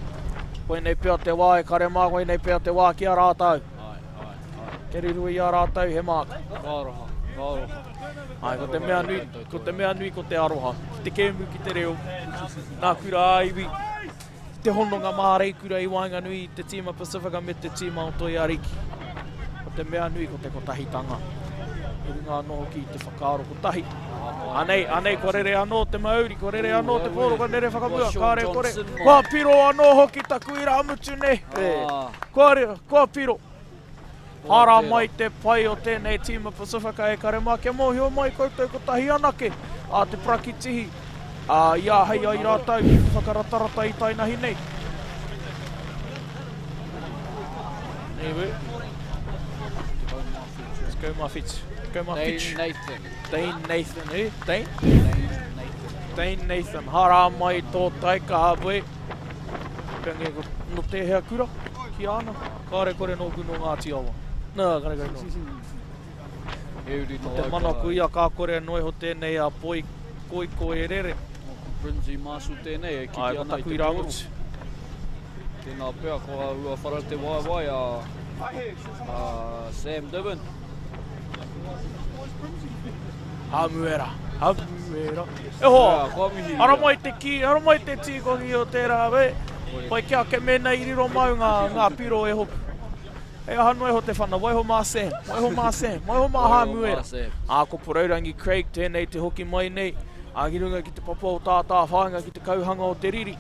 Koinei pea te wā e kare mā, koinei pea te wā ki a rātou. Ai, ai, ai. Te riro i a rātou he māka. Ka aroha, ka aroha. Ai, ko te mea nui, ko te mea nui ko te aroha. Ki te kēmu, ki te reo, nā kura ā-iwi, te hononga māreikura i waenganui i te tīma Pasifika me te tīma o Toi Ariki. Ko te mea nui ko te kotahitanga. I runga anō hoki i te whakaaro kotahi. Anei, anei, kua rere anō te mauri, kua rere anō te pōro, kua rere whakamua, kāre kore. Kua piro anō hoki taku irāmutu nei. Kua, kua piro. Hara mai te pai o tēnei tīma Pasifika e kare mā, kia mōhio mai koutou kotahi anake a te parakitihi ā, i āhei ai rātou ki te whakaratarata i tainahi nei. Anyway. 17. 17. Dane Nathan. Dane Nathan, eh? Dane? Dane Nathan. Dane Nathan. Hara mai tō taikaha, boy. Penge ko no tēhea kura? Ki ana? Kāre kore nōku nō Ngāti Awa. Nā, kare kore nōku. He uri nō Te mana kuia kā kore noa iho tēnei a poi koiko e rere. Ko Brinsley Marshall tēnei e kiki ana i te pōro. Tēnā pea ko āhua whara te waewae a, a Sam Dibben. Hamuera, Hamuera. E hoa, ara mai te kī, ara mai te tīkohi o tērā, we. Pai kia ake mēnā i riro mau ngā, ngā piro e hopu. Hei aha noa iho te whana, waiho mā Sam, waiho mā Sam, waiho mā Hāmuera. Ā, ko Porourangi Craig tēnei te hoki mai nei, ā, ki runga ki te papa o Tātāwhāinga ki te kauhanga o te riri.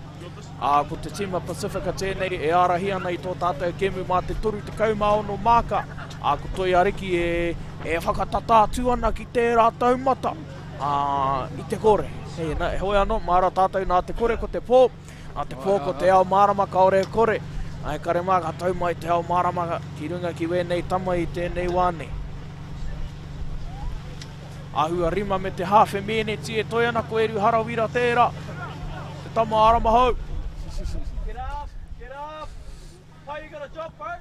Ā, ko te tīma Pasifika tēnei e ārahi ana i tō tātou kēmu mā te 36 māka. Ā, ko Toi Ariki e, e whakatata atu ana ki tērā taumata, ā, i te kore. Hei, na, heoi anō, māra tātou nā te kore ko te pō, A te pō ko te ao mārama kāore e kore. Ai kare mā ka tau mai te ao mārama ki runga ki wēnei tama i tēnei wā nei. Āhua rima me te hāwhe mēneti e toe ana ko Eru Harawira tērā. Te tama aramahou. Get up, get up. Hey, you got a job, bro?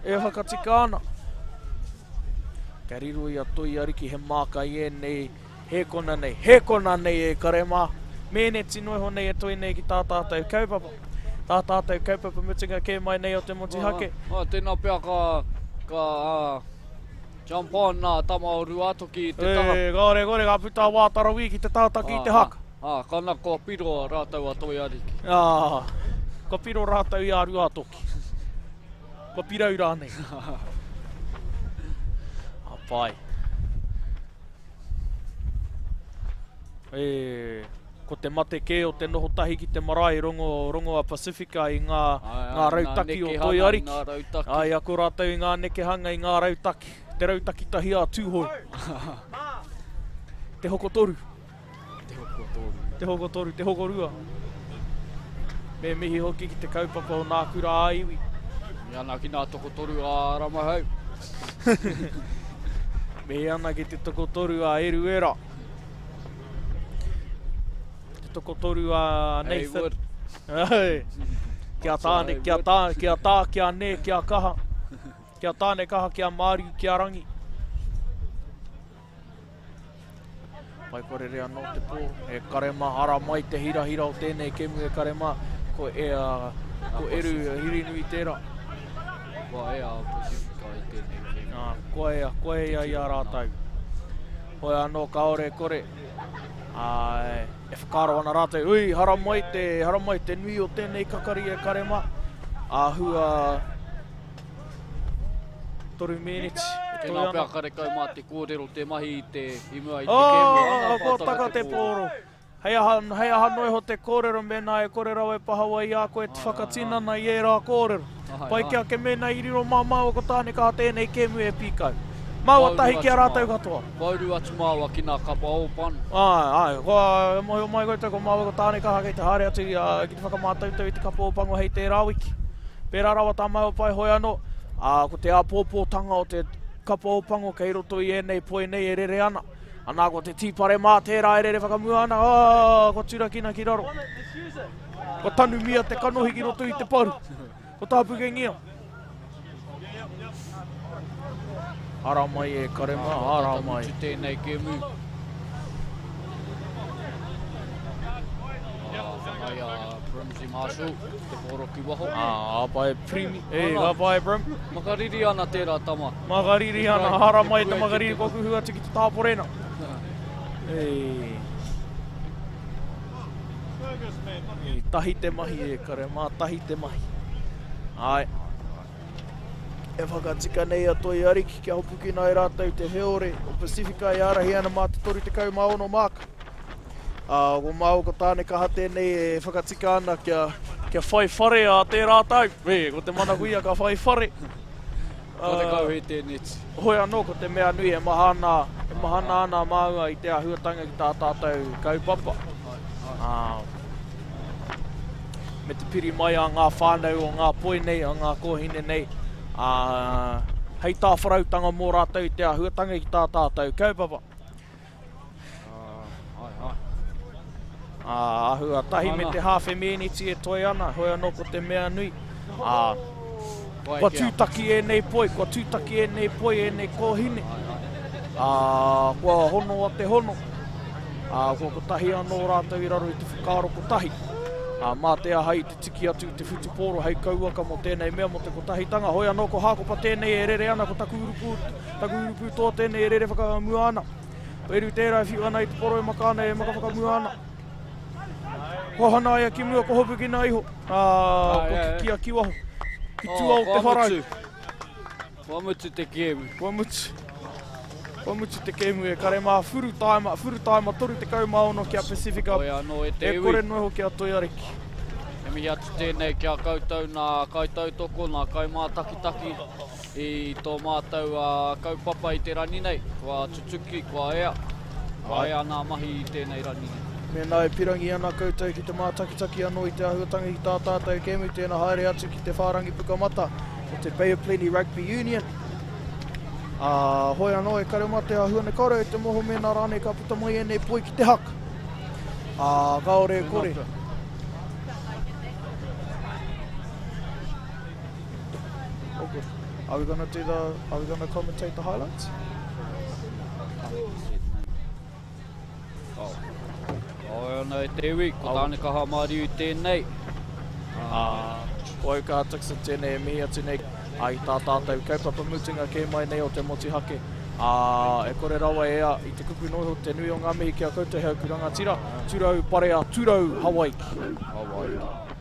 E whakatika ana. Kia riro i a Toi Ariki he māka i ēnei hēkona nei. Hēkona nei e kare mā. Mēneti noa iho nei e toe nei ki tā tātou kaupapa. Tā tātou kaupapa mutunga kē mai nei o te motuhake. Ah, ah, tēnā pea ka, ka ah, jump on nā tama o Ruātoki i te taha. E, kore, kore, ka puta a Wātarawī ki te tātaki i te haka. Ah, ah, kana kua piro rātou a Toi Ariki. Ah, kua piro rātou i a Ruātoki. Kua pirau rānei. A pai. E, ko te mate kē o te noho tahi ki te marae rongo, rongo a Pasifika i ngā, ai, ngā rautaki o Toi Ariki. Ngā rautaki. Ai, ako rātou i ngā nekehanga, i ngā rautaki. Te rautaki tahi a Tūhoe. te hokotoru. Te hokotoru. Te hokotoru, te hokorua. Me mihi hoki ki te kaupapa o Nā Kura ā Iwi. Mihi ana ki nā tokotoru a Ramahau. Mihi ana ki te tokotoru a Eruera. Te tokotoru a Nathan. Hey, Kia tāne, kia tā, kia tā, kia nē, kia kaha. Kia tāne kaha, kia māriu, kia rangi. Waikorere anō te pō, e kare mā, ara mai te hirahira o tēnei kemu e kare mā, ko, e, uh, ko Eru Hirinui tērā. Kua ea a Pasifika i tēnei kemu. Ah, kua ea, kua ea i a rātou. Hoi anō kāore e kore, uh, e whakaaro ana rātou, ui, hara mai te, hara mai te nui o tēnei kakari e kare mā. Āhua, 3 mēneti e toe Tēnā ana. pea karekau mā te kōrero te mahi i te, i mua i te Oh, kēmu. Ana, kua taka te pōro. Hei aha, hei aha noa iho te kōrero mēnā e kore rawa e pahawa i a koe te whakatinana i ērā kōrero. Pai ki ake mēnā i riro mā māua ko Tāne Kaha tēnei kēmu e pīkau. Māua tahi ki a rātou katoa. Kua uru atu māua ki nā kapa ōpan. Āe, āe, kua mōhio mai koutou ko māua ko Tāne Kaha kei te haere atu ki te whakamātautau i te kapa Ōpango hei tērā wiki. Pērā rawa tā māua pai hoi anō, ā, ko te āpōpōtanga o te kapa Ōpango kei roto i ēnei poi nei e rere ana. Anā, ko te tīpare mā tērā e rere whakamua ana, ā, kua turakina ki raro. Kua tanumia te kanohi ki roto i te paru. Ko tāpukengia. Ara mai e kare mā, ara mai. Mutu tēnei kēmu. Whangai a Brimsey Marshall, te pōro ki waho. Ā, pai Primi, e, ka pai Brim. Makariri ana tērā tama. Makariri ana, hara mai te makariri kua kuhu atu ki te tāporena. E. Tahi te mahi e kare mā, tahi te mahi. Ai. E whakatika nei a Toi Ariki kia hopukina e rātou te heore o Pasifika e ārahi ana mā te 36 māka. Ā, ko māua ko Tāne Kaha tēnei e whakatika ana kia, kia whai whare ā tērā tau. E, ko te mana huia ka whai whare. Ko te kau he tēneti. Hoi anō, ko te mea nui e mahana, e mahana ana māua i te āhuatanga ki tā tātou kaupapa. Ā, me te piri mai a ngā whānau o ngā poi nei, a ngā kōhine nei, ā, hei tāwharautanga mō rātou i te āhuatanga ki tā tātou kaupapa. Ā, āhua tahi me te hāwhe mēneti e toe ana, hoi anō ko te mea nui, ā, kua tūtaki ēnei poi, kua tūtaki ēnei poi, ēnei kōhine, ā, kua honoa te hono, ā, kua kotahi anō rātou i raro i te whakaaro kotahi. Ā, mā te aha i te tiki atu i te whutupōro hei kauaka mō tēnei mea mō te kotahitanga, hoi anō ko Hākopa tēnei e rere ana, ko taku urupū, taku urupū toa tēnei e rere whakamua ana. Ko Eru tērā e whiu ana i te poro e maka ana, e maka whakamua ana. Kua hanaia ki mua, kua hopukina iho, ā, kua kikia ki waho, ki tua o te wharau. Kua mutu te kēmu. Kua mutu. Kua mutu te kēmu e kare mā, furu taima, furu taima 36 ki a Pasifika. Hoi anō e te iwi. E kore noa iho ki a Toi Ariki. He mihi atu tēnei ki a koutou nā kaitautoko, nā kaimātakitaki i tō mātou kaupapa i te rani nei. Kua tutuki, kua ea, kua ea nā mahi i tēnei rani nei. Mēnā e pirangi ana koutou ki te mātakitaki anō i te āhuatanga ki tā tātou kēmu, tēnā haere atu ki te whārangi pukamata o te Bay of Plenty Rugby Union. Ā, hoi anō e kare mā te āhua nei, kāore e te moho mēnā rānei ka puta mai ēnei poi ki te haka. Ā, kāore e kore. All good. Are we gonna do the, are we gonna commentate the highlights? Oh. Oi ana e te iwi, ko Tāne Kaha Māriu tēnei. Ā, ko au Kaha Dixon tēnei e mihi atu nei i tā tātou kaupapa mutunga kē mai nei o te motuhake. Ā, e kore rawa e ea i te kupu noa iho te nui o ngā mihi ki a koutou he auku rangatira, Turau Parea, Turau Hawaiki. Hawaiki.